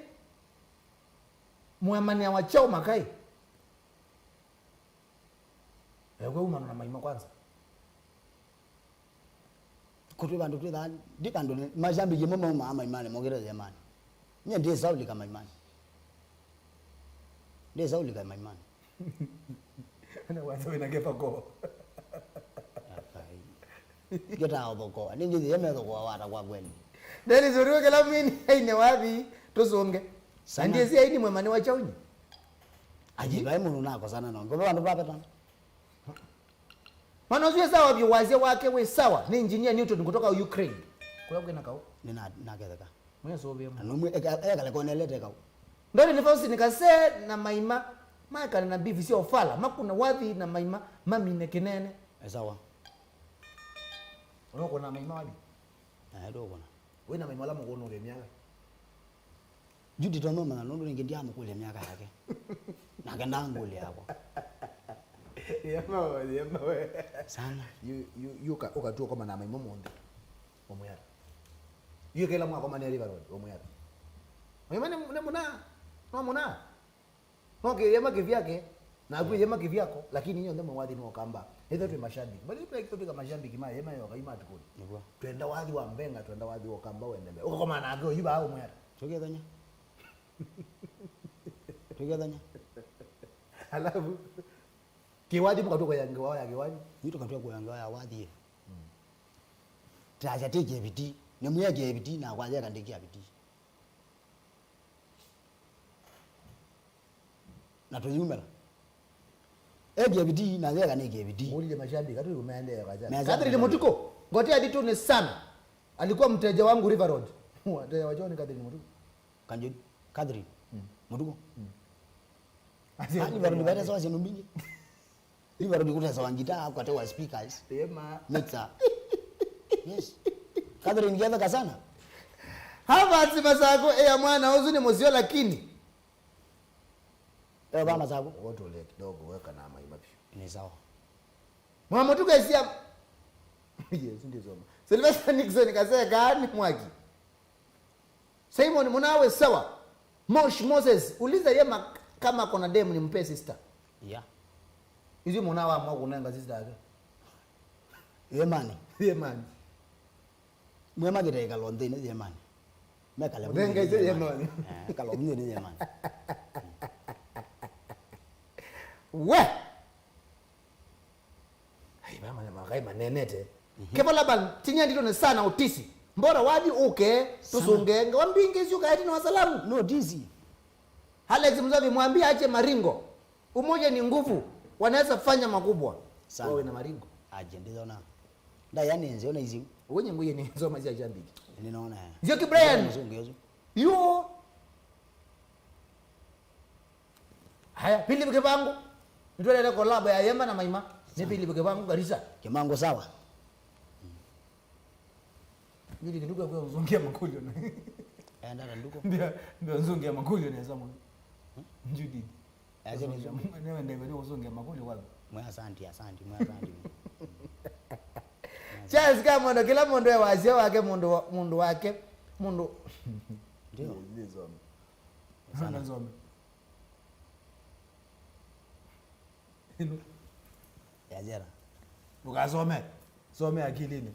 mũemanĩa wa kyaũ makai? Ekwe umana na Maima kwanza. Kũtwĩ vandũ twĩthaa, ndi vandũ nĩ, mashabiki mo maumaa Maimanĩ mokĩte Yemani. Nye ndĩsaũlika Maimanĩ. Ndĩsaũlika Maimanĩ. Wena kwanza wĩna kĩthoko. Akai. Ngĩtaa ũthokoa. Nĩ njĩthĩ ye methokoa wata kwa kweli. Dennis Ũriwe kĩla mwini aine wathi tũsũnge. Sana. Ndiesi aini mwemani wa chaunyi. Aji, vai mũndũ nakosana no. Ngove vandũ vapetana. Mwana ũsu e sawa vyũ, wasya wake wĩ sawa. Nĩ engineer Newton kutoka Ukraine. Kũla kwĩna kaũ? Nĩ na, naketheka. Mwĩsũvĩe. Na mũno. Nũmwe, eka, ekale konelete kaũ. Ndoli nĩ vausi nĩ Kasee na Maima. Maekane na bivi sya ũfala. Makuna wathi na Maima. Mamine kĩnene. E sawa. Ũnokũna Maima wathi? Eh, ndũkũna. Wĩna Maima ala mũkũnũke myaka? Judith, no manya nũndũ ningĩ ndiamũkũlya myaka yake. Nake ndangũlya yakwa. Yema we, yema we. Sana. Yu, yu, yu ka, ũkatua ũkomana na Maima mũnthĩ. Ũmwĩa. Yu kĩla mwakomania River Road, ũmwĩa. Maima nĩ, nĩ mũna. No mũna. No kĩyema kĩvyake, naku yema kĩvyako, lakini inyonthe mwathi nĩ Ũkamba. Ĩthe twĩ mashabiki. Bali twĩ kĩtũ twĩka mashabiki ma yema yoka ima tukuni. Nĩguo. Twenda wathi wa Mbenga, twenda wathi wa Ũkamba wende mbele. Ũkakoma nake ũyu ba ũmwera. Tũkethanya. Tũkethanya. Alafu, kĩwathi mũkatũka ya ngewa ya kĩwathi. Nĩ tũkatũka ya ngewa ya wathi. Mm. Tasha tiki ebiti. Nĩ mweke ebiti na kwa yeka ndiki ebiti. Na tũyumĩla. Ekie bidii, na yeka nĩkie bidii. Ngũlilye mashabiki, atu umeendea kaja. Meza Catherine Mũtukũ, ngotea nditũnĩ sana. Alikuwa mteja wangu River Road. Wateja wa John Catherine Mũtukũ. Kanjũ, Catherine. Mm. Mũtukũ. Mm. Ah, River Road bete sawa syĩndũ mbingĩ. River Road kũtesawa ngita, kũkatewa speakers. Yema. Mixer. Yes. Catherine, ngetheka sana. Havertz Masako, ea mwana ũsu nĩ mũseo lakini. Eo ba Masako. Wotole kidogo weka na Maima biũ. Ni sawa. Mwa Mũtukũ esia. Yesu ndisoma. Sylvester Nixon Kasee kaa nĩ mwaki. Simon, mwana we sawa. Mosh Moses, uliza Yema kama kona dem nimpee sister. Yeah. Izi mwana wa mwa kunenga sister yake. Yemani. Yemani. Mwe magĩte ĩkalo nthĩnĩ Yemani. Mekale Mũthengeisye Yemani. Eh, ĩkalo nthĩnĩ Yemani. We! Ai, mama, makai manenete. Mhm. Kevo Laban, tinya ndito nĩ sana utisi. Mbora wathi uke, sana. Tusunge, ngawa mbingi sio kaeti na wasalamu. No utisi. Alex Mzavi, mwambie ache maringo. Umoja ni nguvu. Wanaweza fanya makubwa. Sana. Wewe na maringo. Aje, ndizo na. Ndaya nĩ nzeo na iziu. Wenye nguye nĩ nzoma cia jambiki. Nĩnona. Nzioki Brian. Nzeo ngezo. Yo. Haya, Philip Kivangu. Nitwelele collab ya Yema na Maima. Ni Philip Kivangu Garissa. Kimango sawa. Judith, ndugu yako uzungia makulio na. Enda na ndugu. Ndio, ndio uzungia makulio na zamu. Judith. Aje ni uzungia. Newe ndio ndio uzungia makulio wapi? Mwe asante, asante, mwe asante. Charles Kamondo, kila mũndũ e wasya wake, mũndũ wa-, mũndũ wake, mũndũ. Ndio. Ndio zome. Sana. Ndio zome. Ĩno. Ya jera. Ndũkasome. Some akilini.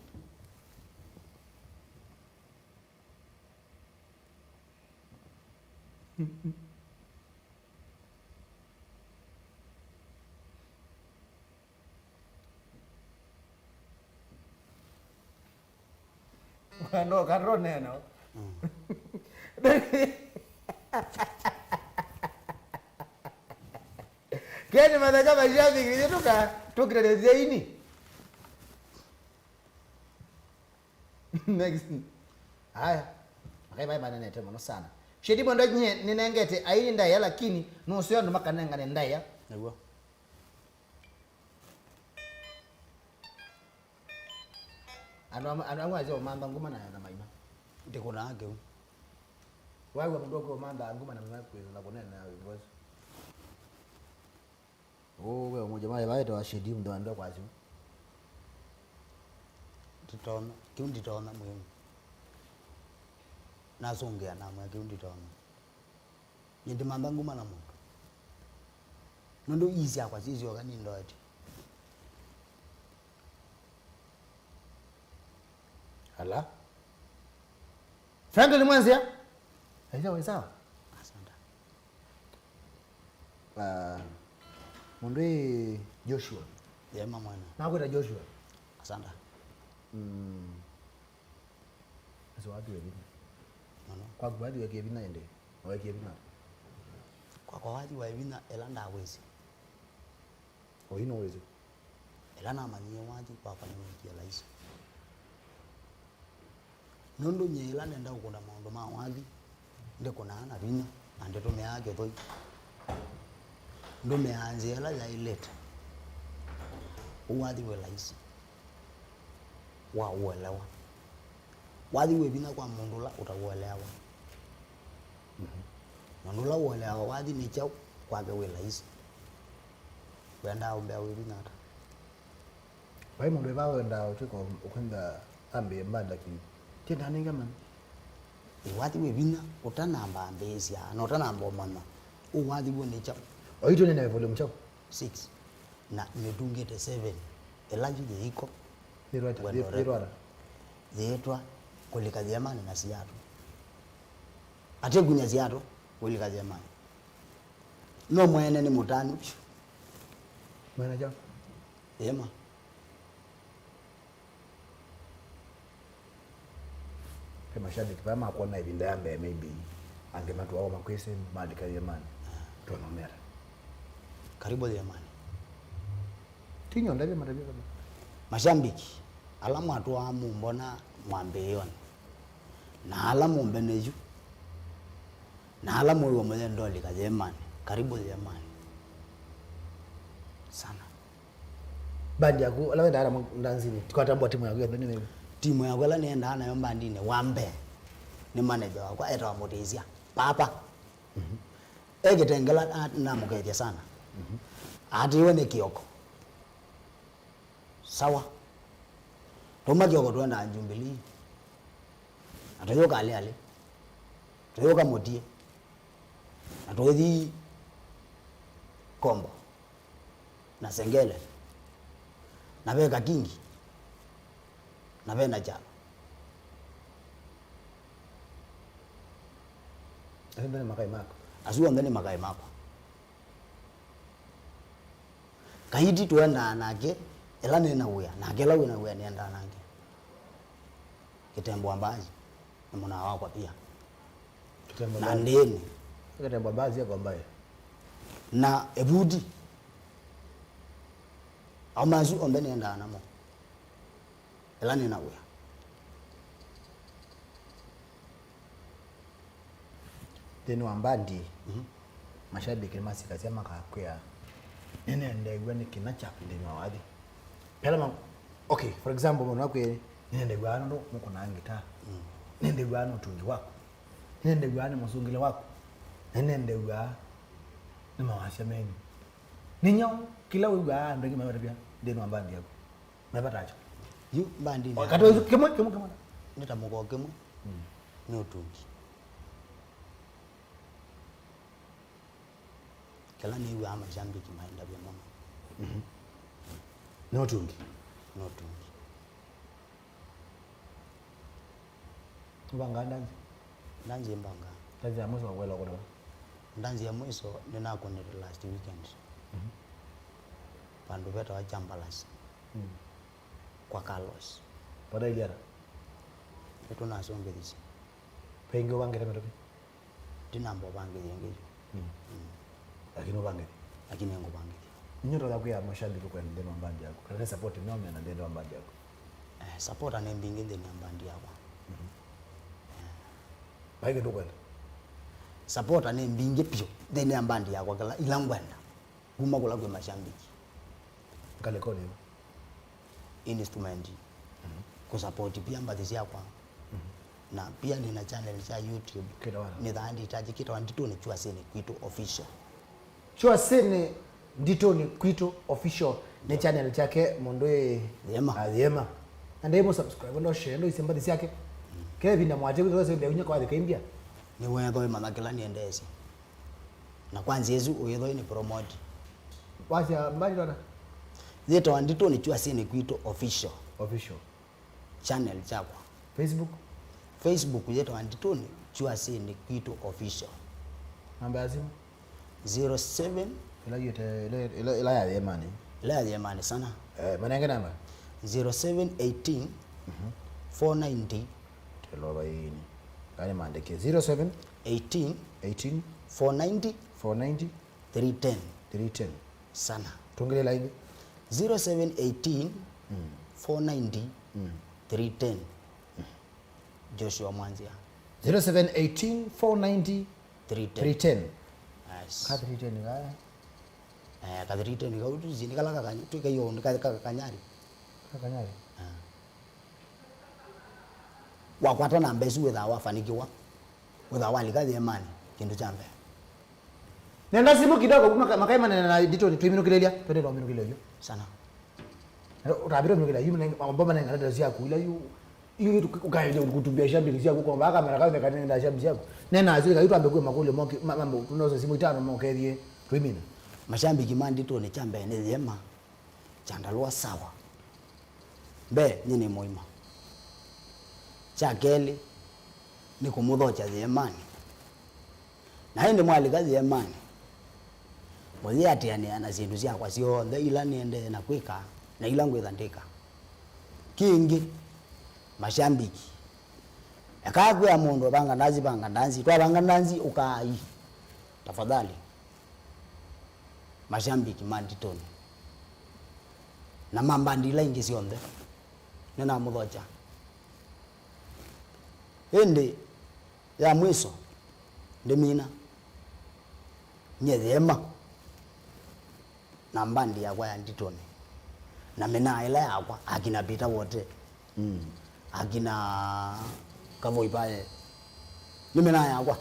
Ndoka ndoneno. Mm. Keni matheka mashabiki, nĩ tũka, tũkirĩrĩria ini. Next. Haya. Makai bai manenete mũno sana. Shedi Mwenda nye nĩnengete aini ndaĩa, lakini nũseo andũ makanengane ndaĩa. Nĩguo. Andũ amwe, andũ amwe asya ũmantha nguma na, na Maima. Ndikũnaa kĩu. Waw'a mũndũ ũkĩ ũmantha nguma na Maima kwĩsĩla kũneena wĩmbo ũsu. Ũũ we mũja maĩ vaĩ tawa shedi mndũ andũ kwasyo. Nditonya, kĩu nditonya mwĩu. Nasũngĩa namwĩa kĩu nditonya. Nyie ndimantha nguma na mũndũ. Nũndũ ii syakwa syĩ syoka nĩndoetye. Ala. Franklin Mwenzia. Aisha, wĩ sawa? Asante. Ah, mũndũ ĩ Joshua. Yema mwana. Nakwĩta Joshua. Asante. Mm. Nĩsĩ wathiwe vinya. Mũno. Kwaku wathiwe kĩvinya ĩndĩ? Wawekie vinya? Kwakwa wathi wa ĩvinya ĩla ndawĩsĩ. Oyu nũwĩsĩ? Ĩla namanyie wathi kwakwa nĩwekie laisi. Nũndũ nyie ĩla nenda kũkũna maũndũ ma wathi, ndĩkũnaa na vinya, na ndĩtũmĩaa kĩthũi. Ndũmĩaa nzĩa ĩla yaĩlĩte. Ũu wathi wĩ laisi wa ũelewa. Wathi wĩ vinya kwa mũndũ ũla ũtaueleawa. Mhm. Mũndũ ũla ũeleawa wathi nĩ kyaũ, kwake wĩ laisi. Wendaa ũmbea wĩ vinya ata? Vai mũndũ ĩva wendaa ũtwĩka ũkwenda ambĩĩe mbanda kĩu? Kĩndanenge mana. Ĩ, wathi wĩ vinya ũtanamba ambĩĩsya na ũtanamba ũmanya. Ũu wathi w'o nĩ kyaũ? Oitũ nĩ na volume kyaũ? Six. Na nĩtungĩte seven. Ĩla yu yĩiko. Yĩtwa ata? Wendo Yĩ- yĩtwa ata? Yĩĩtwa Kũlika Yĩemanĩ na Siatũ. Atĩ kunya Siatũ, kũlika Yĩemanĩ. No mwene nĩ mũtanu vyũ. Mwene kyaũ? Yĩema. Ve mashabiki vaa makwona ĩvinda ya mbee, maybe angĩ matũawa makwĩsĩ malika Yĩemanĩ. Tũnomera. Karibu Yĩemanĩ. Tinyo ndavya matavya kama. Mashabiki ala mwatũaa mũmbona mwambĩĩonĩ, na ala mũmbene yu, na ala mwĩw'a mũyenda ũlika Yĩemanĩ, karibu Yĩemanĩ. Sana. Bandi yaku, ala wendaa namo ndanzinĩ, tikwatambua timu yaku yonthe nĩ mĩu? Timu yakwa ĩla nĩendaa nayo bandinĩ, wa mbee, nĩ manager wakwa, etawa Mũtĩsya. Papa. Mhm. E kĩtengela, a-, namũkethya sana. Mhm. Aatĩĩwe nĩ Kĩoko. Sawa. Twauma Kĩoko twendaa Jubilee. Na tũyũka Aliali. Tũyũka Mũtiĩ. Na tũthi Kombo. Na Sengele. Na ve Kakingi. Na ve na Kyalo. Asu onthe nĩ makai maku? Asu onthe nĩ makai makwa. Kaiti tũendaa nake, ĩla nĩ na wĩa, nake ĩla wĩ na wĩa nĩendaa nake. Kĩtembo wa mbaazi, nĩ mũna wakwa pia. Kĩtembo Na mbaazi. Ndĩni. Kĩtembo mbaazi eko mbaĩ. Na Evuti. Ao masu onthe nĩendaa namo. Ĩla nĩ na wĩa. Nthĩnĩ wa mbandi, mhm, mashabiki nĩmasikasya makakwĩa, "Nĩnendew'a nĩ kĩna kyaku nthĩnĩ wa wathi." Pela ma, okay, for example, mũndũ akwĩe, "Nĩnendew'a nũndũ mũkũnaa ngita. Mm. Nĩnendew'a nĩ ũtungi waku. Nĩnendew'a nĩ mũsũngĩle waku. Nĩnendew'a nĩ mawasya menyu." Nĩ nyaũ kĩla wĩw'aa andũ aingĩ mavatavya nthĩnĩ wa mbandi yaku? Mevata kyo. Yu bandinĩ. O, katoe kĩmwe, kĩmwe, kĩmwe. Nĩ ta mũkoo kĩmwe. Mm. Nĩ ũtungi. Kĩla nĩw'aa mashabiki maendavya mũno. Mhm. Nĩ ũtungi. Nĩ ũtungi. Ũvangaa ndanzi? Ndanzi mbangaa. Ndanzi ya mwiso wakwela kũna va? Ndanzi ya mwiso nĩnakũnĩte last weekend. Mhm. Vandũ vetawa Chambalas. Mm. Kwa Carlos. Vata iliana? Nĩtũnasũngĩthisye. Ve ĩngĩ ũvangĩte mĩtũkĩ? Ndinamba ũvangĩthya ĩngĩ yu. Mm. Mm. Lakini ũvangĩthya? Lakini ngũvangĩthya. Nĩ nyoto yaku ya mashabiki kwenda nthĩnĩ wa mbandi yaku, kana nĩ support nĩo mena nthĩnĩ wa mbandi yaku? Eh, supporter nĩ mbingĩ nthĩnĩ ya mbandi yakwa. Mhm. Eh. Vai kĩndũ kwenda? Supporter nĩ mbingĩ piũ nthĩnĩ ya mbandi yakwa, kĩla ila ngwenda. Kuma kũla kwĩ mashabiki. Ngalĩkonĩ ĩyo. Instrument. Mhm. Kũsupport pia mbathi syakwa. Mhm. Na pia nĩna channel cha YouTube. Kĩtawa? Nĩthaa nditaji kĩtawa Nditũnĩ Chuasĩnĩ Kwitũ Official. Chuasĩnĩ Nditũnĩ Kwitũ Official nĩ channel kyake mũndũ ĩ Thiema. Ah, Thiema. Na ndei mũ subscribe, ndo share, ndo ise mbathi syake. Kevin na mwate wĩtwa sebe unya kwa the kaimbia. Nĩ wetho ĩmanya kĩla nĩendeesye. Na kwa nzĩa ĩsu ũyĩthwa nĩ promote. Wasya mbali twana? Yĩtawa Nditũnĩ Kyuasinĩ Kwitũ Official. Official. Channel kyakwa. Facebook? Facebook yĩtawa Nditũnĩ Kyuasinĩ Kwitũ Official. Namba ya simu? Zero seven. Ĩla yĩte, ĩla, ĩla, ĩla ya Yemani. Ĩla ya Yemani sana. Eh, manenge namba? Zero seven eighteen, four ninety. Telo baini. Kani mandike. Zero seven? Eighteen. Eighteen. Four ninety. Four ninety. Three ten. Three ten. Sana. Tungile line. Zero seven eighteen, four ninety, three ten. Joshua Mwanzia. Zero seven eighteen, four ninety, three ten. Three ten. Yes. Ka three ten kaya? Eh, ka three ten kau tu zini kala kaka, tu kayo ni kaka kanyari. Kaka kanyari. Ah. Wakwata namba ĩsu wĩthaa wafanikiwa. Wĩthaa walika Yemani, kĩndũ kya mbee. Nenda simu kidogo, maka-, makai manene na Nditũnĩ, tũiminũkĩlĩlya, twende twaminũkĩlya yu. Sana. Ũtambĩte ũminũkĩlya yu, mambo manenga ndeto syaku, ila yu, yu, yu, ũkaĩlya kũtumbia shabiki syaku, kwa mbaka kamera kawe kanene na shabiki syaku. Nena asili, kayu twambe kuwe makũlyo moke, ma-, mambo, tunose simu itano mokethie, tũimina. Mashabiki ma Nditũnĩ kya mbee nĩ Yema. Kyandarũa sawa. Mbee, nyie nĩ mũima. Kya kelĩ, nĩ kũmũthokya Yemani. Na ĩndĩ mwalika Yemani, mũyĩatĩanĩa na syĩndũ syakwa syonthe ila nĩendee na kwĩka, na ila ngwĩtha ndĩka. Kĩngĩ, mashambiki, ekaa kwĩa mũndũ, "Vanga ndanzi, vanga ndanzi." Twavanga ndanzi, ũkai. Tafadhali. Mashambiki ma Nditũnĩ na ma mbandi ila ingĩ syonthe, nĩnamũthokya. Ĩndĩ ya mwiso ndĩmina, nyie Yema na mbandi yakwa ya Nditũnĩ na mĩnaa ĩla yakwa, akina Peter Wote, mm, akina Kavoi Paye, nĩ mĩnaa yakwa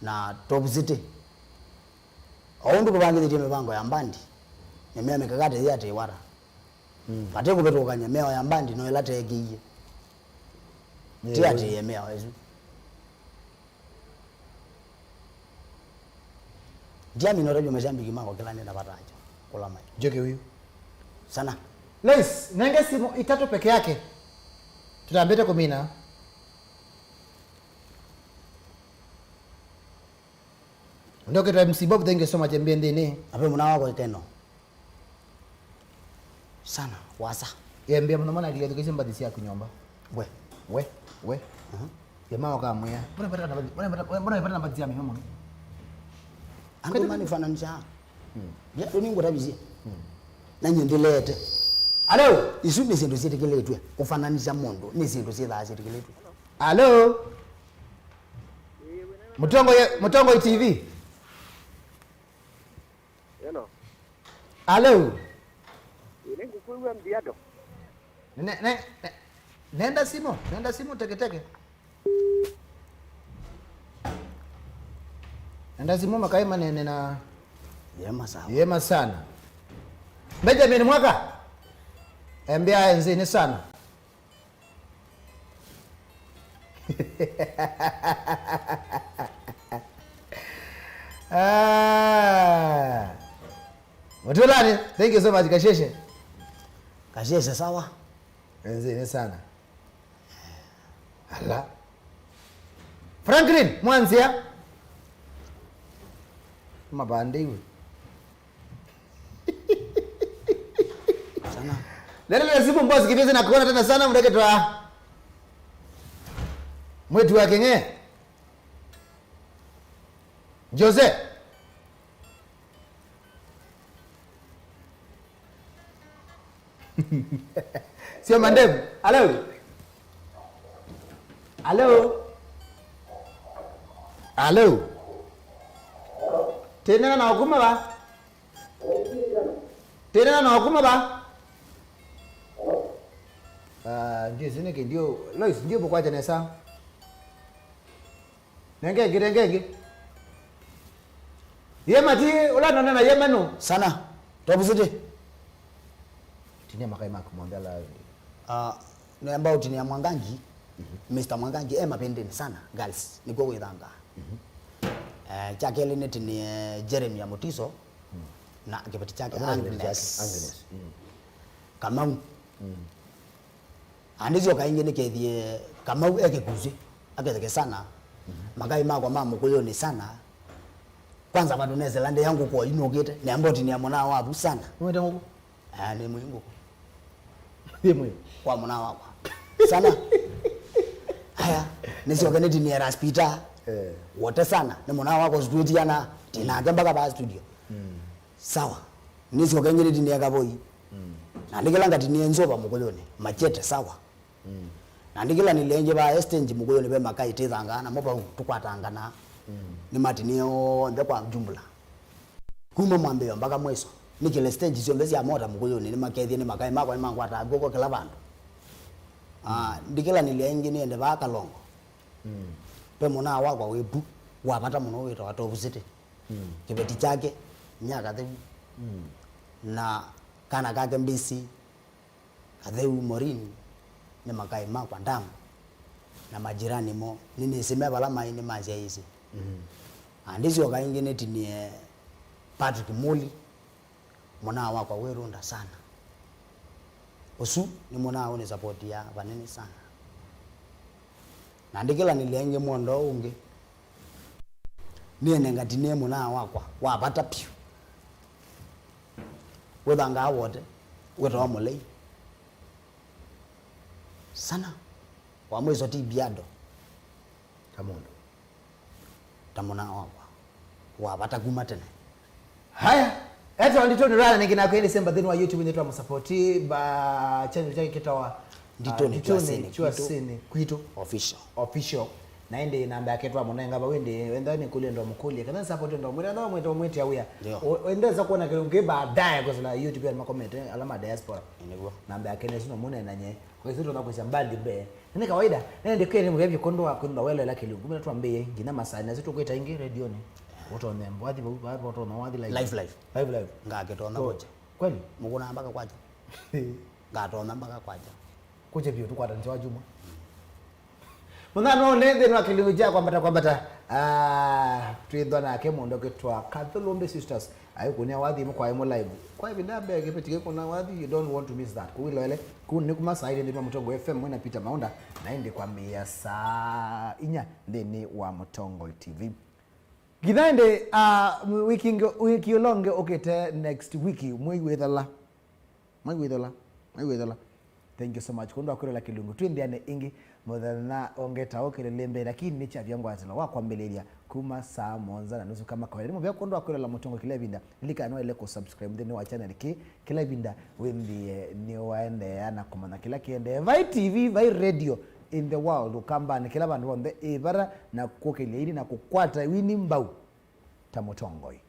na Top City. O ũndũ tũvangĩthĩtye mĩvango ya mbandi, nyamea mĩkakate yĩatĩĩwa ta. Mm. Vate kũvĩtũkany'a mĩao ya mbandi no ĩla teekĩie. Ti atĩĩe mĩao ĩsu. Ndiamina ũtavya mashabiki makwa kĩla nĩ na vata acho kũla mai. Njoke huyu. Sana. Lois, nenge simu itatu peke yake. Tutambĩte kũmina. Ndokita M C Bob, thank you so much, mbia nthĩnĩ. Ape mũna wako ikeno. Sana, wasa. Ye mbia mũno mana kile tukisi mbathi syaku nyomba. We. We, we. Aha. Ye mama kamwĩa. Mbona pata na mbathi, mbona pata, mbona pata na mbathi ya mimi mũno? Andũ manifananisha. Hmm. Ya, ndũ ningũtavisye. Hmm. Na nyie ndilete. Alo, isu nĩ syĩndũ syĩtĩkĩlĩtw'e. Kũfananisha mũndũ nĩ syĩndũ syĩthaa syĩtĩkĩlĩtw'e. Alo. Mũtongoi, Mũtongoi T V. Hello. Alo. Ĩĩ, nĩngũkwĩw'a mbiato. Ne, ne, ne, nenda simu, nenda simu teketeke. Nenda simu makai manene na Yema sawa. Yema sana. Benjamin Mwaka. Embea nzini sana. Ah. Mutulani, thank you so much, Kasheshe. Kasheshe, sawa. Nzini sana. Ala. Franklin, Mwanzia. Mabande iwe. Sana. Lelo la simu mbosi kipese na kuona tena sana mdeke twa. Mwetu wa Kenge. Jose. Sio mandem. Alo. Alo. Alo. Tena na ukuma ba. Tena na ukuma ba. Ah, ndio zine ke ndio. Lois, ndio bukwaja nesa. Nengenge, nengenge. Yema ti ũla nona na Yema nũ? Sana. Top City. Tinia makai maku monthe ala. Ah, nĩamba ũtinia Mwangangi. Mister Mwangangi e mavĩndĩnĩ sana, girls, nĩkw'o wĩthangaa. Eh, kya kelĩ nĩtinie Jeremia Mutiso na kĩveti kyake Agnes. Agnes. Kamau. Andĩsyoka ĩngĩ nĩkethie Kamau e kĩkusĩ, aketheke sana. Makai makwa ma Mũkũyũnĩ sana. Kwanza vandũ nesela ndĩa ngũkũ inũkĩte, nĩamba ũtinia mũnaa wavu sana. Nĩwĩte ngũkũ? Aya, nĩ mwĩ ngũkũ. Nĩ mwĩ? Kwa mũnaa wakwa. Sana. Aya, nĩsyoke nĩtinie Raspita. Eh. Wote sana. Nĩ mũnaa wakwa ũsitwĩtiana. Tinake mpaka pa studio. Sawa. Nĩsyoke ĩngĩ nĩtinie Kavoi. Na ndikĩla ngatinie Nzova Mũkũyũnĩ. Machete, sawa. Na ndikĩlanĩlya ĩngĩ vaa e stage Mũkũyũnĩ ve makai tĩthangaa namo vau tũkwatanganaa. Nĩmatinie onthe kwa jumla. Kuma mwambĩĩo mpaka mwiso. Nĩkĩle stage syonthe sya mota Mũkũyũnĩ nĩmakethie nĩ makai makwa nĩmangwataa kw'oko kĩla vandũ. Ah, ndikĩlanĩlya ĩngĩ nĩende vaa Kalongo. Ve mũnaa wakwa wĩ vu wa vata mũno wĩtawa Top City. Kĩveti kyake, Nyakatheu. Na kana kake Mbisi. Katheu Morin nĩ makai makwa Ndam na majirani mo nĩnĩsĩ me vala maĩ nĩmasyaĩĩsye. Andĩsyoka ĩngĩ nĩtinie Patrick Muli, mũnaa wakwa wĩ runda sana. Ũsu nĩ mũnaa ũnĩsapotia vanene sana. Na ndĩkĩlanĩlya ĩngĩ mwondoo ũngĩ. Nĩene ngatinie mũnaa wakwa wa vata vyũ. Wĩthangaa wote, wĩtawa Mũlei. Sana. Wa mwiso ti Biado. Ta mũndũ. Ta mũnaa wakwa. Wa vata kuma tene. Haya. Etawa Nditoni Rana nĩngĩ nakwa December nthĩnĩ wa YouTube nĩtwa mũsapoti ba channel chake kĩtawa Nditoni Chwasini Kwitũ. Kwitũ. Official. Official. Na ĩndĩ namba yake twa mũnenga vau ĩndĩ wenda nĩ kũlĩ ndo mũkũlye kana support ndo mwĩra ndo mwĩta mwĩtia wĩa. Ndio. Wendeza kuona kĩndũ kĩ baadaye kwa sababu YouTube ya makomete ala ma diaspora. Nĩguo. Namba yake nĩ sino mũnenanye. Kwa hiyo tuna kuisha mbandi mbee. Nĩ kawaida. Na ĩndĩ kwĩ nĩ mũvya kondo wa kwenda welo la kĩlungu. Mimi twambie ngina masani na situ kwita ingi redioni. Utonye mbwathi vau vau utonye wathi live. Live live. Live live. Ngakĩtonye kwacha. Kweli? Mũkũna mpaka kwacha. Ngakĩtonye mpaka kwacha. Kũkye vyũ tũkwatanisye wa kyumwa. Mũthano nĩ nthĩnĩ wa kĩlungu kya kwambata kwambata. Ah, twĩthwa nake mũndũ ũkĩtwa Kathulumbi Sisters. Aikunia wathi ĩmwe kwa ĩmwe live. Kwa ĩvinda mbee kĩveti kĩkũna wathi, you don't want to miss that. Kũu iloele, kũu nĩ kuma saa ilĩ nthĩnĩ wa Mũtongoi F M mwĩ na Peter Maunda, na ĩndĩ kwambĩĩa saa inya nthĩnĩ wa Mũtongoi T V. Nginya ĩndĩ, ah, wiki ĩngĩ, wiki ũla ũngĩ ũkĩte next week, mwei wĩthala. Maiwĩthela, maiwĩthela. Thank you so much. Kũndũ akwĩlola kĩlungu. Twĩ nthĩanĩ ĩngĩ, mũthenya ũngĩ ta ũkĩlĩlĩ mbee, lakini nĩ kyavya ngwatĩlo wa kwambĩlĩlya kuma saa mũonza na nusu kama kawaida. Nĩ mũvea kũndũ akwĩlola Mũtongoi kĩla ĩvinda. Lilikana no ũendee kũsubscribe nthĩnĩ wa channel kĩ, kĩla ĩvinda wĩmbĩe nĩwaendeea na kũmanya kĩla kĩendee. Vai T V, vai radio in the world, Ũkambanĩ, kĩla vandũ vonthe ĩvara na kũkĩlya ini na kũkwata wini mbau ta Mũtongoi.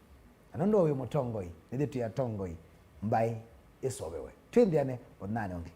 Na nũndũ wĩ mũtongoi, nĩthyĩ twĩ atongoi, mbaĩ ĩsovewe. Twĩ nthĩanĩ mũthenyanĩ ũngĩ.